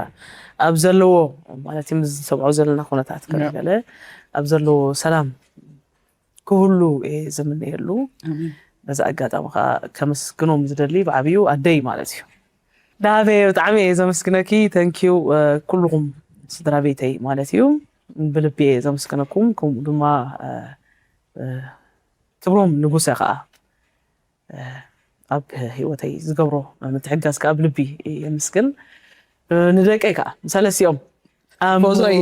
ኣብ ዘለዎ ማለት እዩ ምስ ዝሰምዖ ዘለና ኩነታት ከለገለ ኣብ ዘለዎ ሰላም ክህሉ እየ ዝምነየሉ ኣሜን። በዚ ኣጋጣሚ ከዓ ከመስግኖም ዝደሊ ብዓብዩ ኣደይ ማለት እዩ ዳቤ ብጣዕሚ እየ ዘመስግነኪ ተንኪዩ ኩልኹም ስድራ ቤተይ ማለት እዩ ብልቢ እየ ዘመስግነኩም ከምኡ ድማ እ፣ ክብሮም ንጉሰ ከዓ እ፣ ኣብ ህይወተይ ዝገብሮ ምትሕጋዝ ከዓ ብልቢ የመስግን እ፣ ንደቀይ ከዓ ሰለስቲኦም ኣሙ ፎዞይ።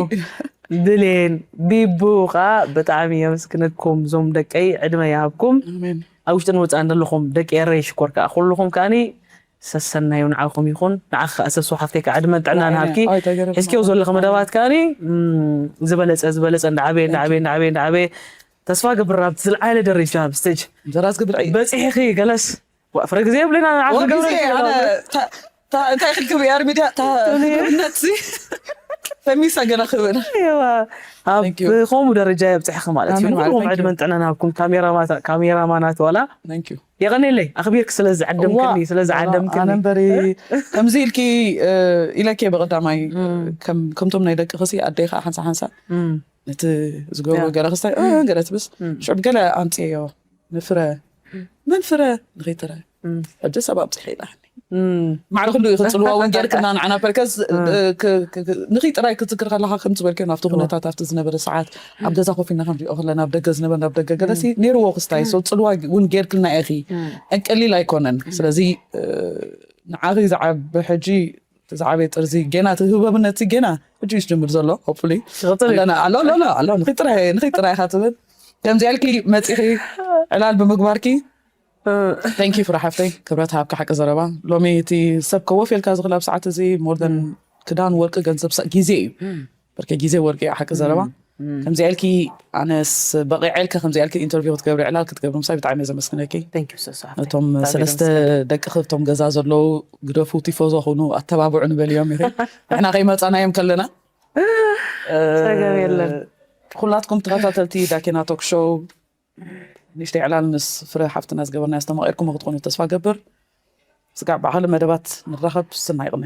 ብሌን ቢቡ ከዓ ብጣዕሚ የመስግነኩም እዞም ደቀይ ዕድመ ይሃብኩም ኣሜን። ኣብ ውሽጥን ወፃእን ዘለኹም ደቂ ኤረይ ሽኮር ከዓ ኩልኹም ከዓኒ ሰሰናዩ ንዓኹም ይኹን ንዓኺ ከዓ ሰሱ ሓፍተይ ከዓ ዕድመን ጥዕናን ሃብኪ ኣይ፣ ተገረም። ሒዝኪዮ ዘለኹ መደባት ከዓኒ እም፣ ዝበለፀ ዝበለፀ እንዳዓበየ እንዳዓበየ እንዳዓበየ እንዳዓበየ ተስፋ ገብር ኣብቲ ዝለዓለ ደረጃ ኣብ ስቴጅ ዘራዝ ግብር በፂሕኺ ገለስ ዋ፣ ፍረ ግዜ የብልና ንዓኺ ወግዜ ገብረ ኣነ ታ- ታ- እንታይ ክልክብ ያር ሚድያ ታ- ትግርነት ሲ ፈሚሳ ገና ክብል እዋ፣ ኣብ Thank you. ከምኡ ደረጃ የብፅሕኺ ማለት እዩ ኣሜን፣ ንኩልኹም thank you. ዕድመን ጥዕናን ሃብኩም ካሜራማት- ካሜራማናት ዋላ Thank you. የቐኔለይ ኣኽቢርክ ስለ ዝዓደምክኒ ስለ ዝዓደምክኒ ኣነ እምበሪ ከምዚ ኢልኪ እ፣ ኢለኪ ብቐዳማይ ከም- ከምቶም ናይ ደቂ ክሲ ኣደይ ከዓ ሓንሳ ሓንሳ እም፣ ነቲ ዝገብሮ ያ። ገለ ክስታይ እ፣ ገለ ትብስ ሽዑብ ገለ ኣምፅዮ ንፍረ መን ፍረ ንኸይትረ እም፣ ሕጂ ሰብ ኣብፅሐ ኢላኒ እም፣ ማዕረ ክንዱ ይኽፅልዋ እውን ጌርክና ንዓና ፐርከስ ንኽይ ጥራይ ክትዝክር ከለካ ከም ዝበልከ ኣብቲ ኩነታት ኣብቲ ዝነበረ ሰዓት ኣብ ገዛ ኮፍ ኢልና ክንሪኦ ከለና ኣብ ደገ ዝነበርና ኣብ ደገ ገለሲ ነይርዎ ክስታይ ሰው ፅልዋ እውን ጌርክልና ኢኺ እም፣ እንቀሊል ኣይኮነን ስለዚ እ፣ ንዓኺ ዝዓቢ ሕጂ ዝዓበየ ጥርዚ ጌና እቲ ህበብነት ጌና ሕጂ እዩ ዝጅምር ዘሎ ሆፕፉሊ ክቕፅል እዩ። ኣለና ኣሎ ኣሎ ኣሎ ኣሎ ንኽይ ጥራይ ንኽይ ጥራይ ኢኻ ትብል ከምዚ ያልኪ መፂኺ ዕላል ብምግባርኪ እ፣ thank you ፍረ ሓፍተይ ክብረት ሃብካ ሓቂ ዘረባ ሎሚ እቲ ሰብ ከወፍ የልካ ዝኽእል ኣብ ሰዓት እዚ more than ክዳን ወርቂ ገንዘብ ሰ- ግዜ እዩ በርከ ግዜ ወርቂ እዩ ሓቂ ዘረባ ከምዚ ያልኪ ኣነስ በቂዐልከ ከምዚ ያልኪ ኢንተርቪው ክትገብሪ ዕላል ክትገብሪ ምሳይ ብጣዕሚ እየ ዘመስግነኪ thank you ሰሱ ሓፍተይ። እቶም ብጣዕሚ ሰለስተ ደስ ዝብል። ደቂ እቶም ገዛ ዘለዉ ግደፉ ቲፎዞ ኩኑ ኣተባብዑ ንበልዮም ይኸ ንሕና ከይመፃናዮም ከለና ፀገም የለን። ኩላትኩም ተኸታተልቲ ዳኬና ቶክ ሾው ንእሽተይ ዕላል ምስ ፍረ ሓፍትና ዝገበርና ኣስተማቒርኩም ክትኾኑ ተስፋ ገብር። ስጋዕ ብኣኻሊ መደባት ንራኸብ። ስናይ ቅመ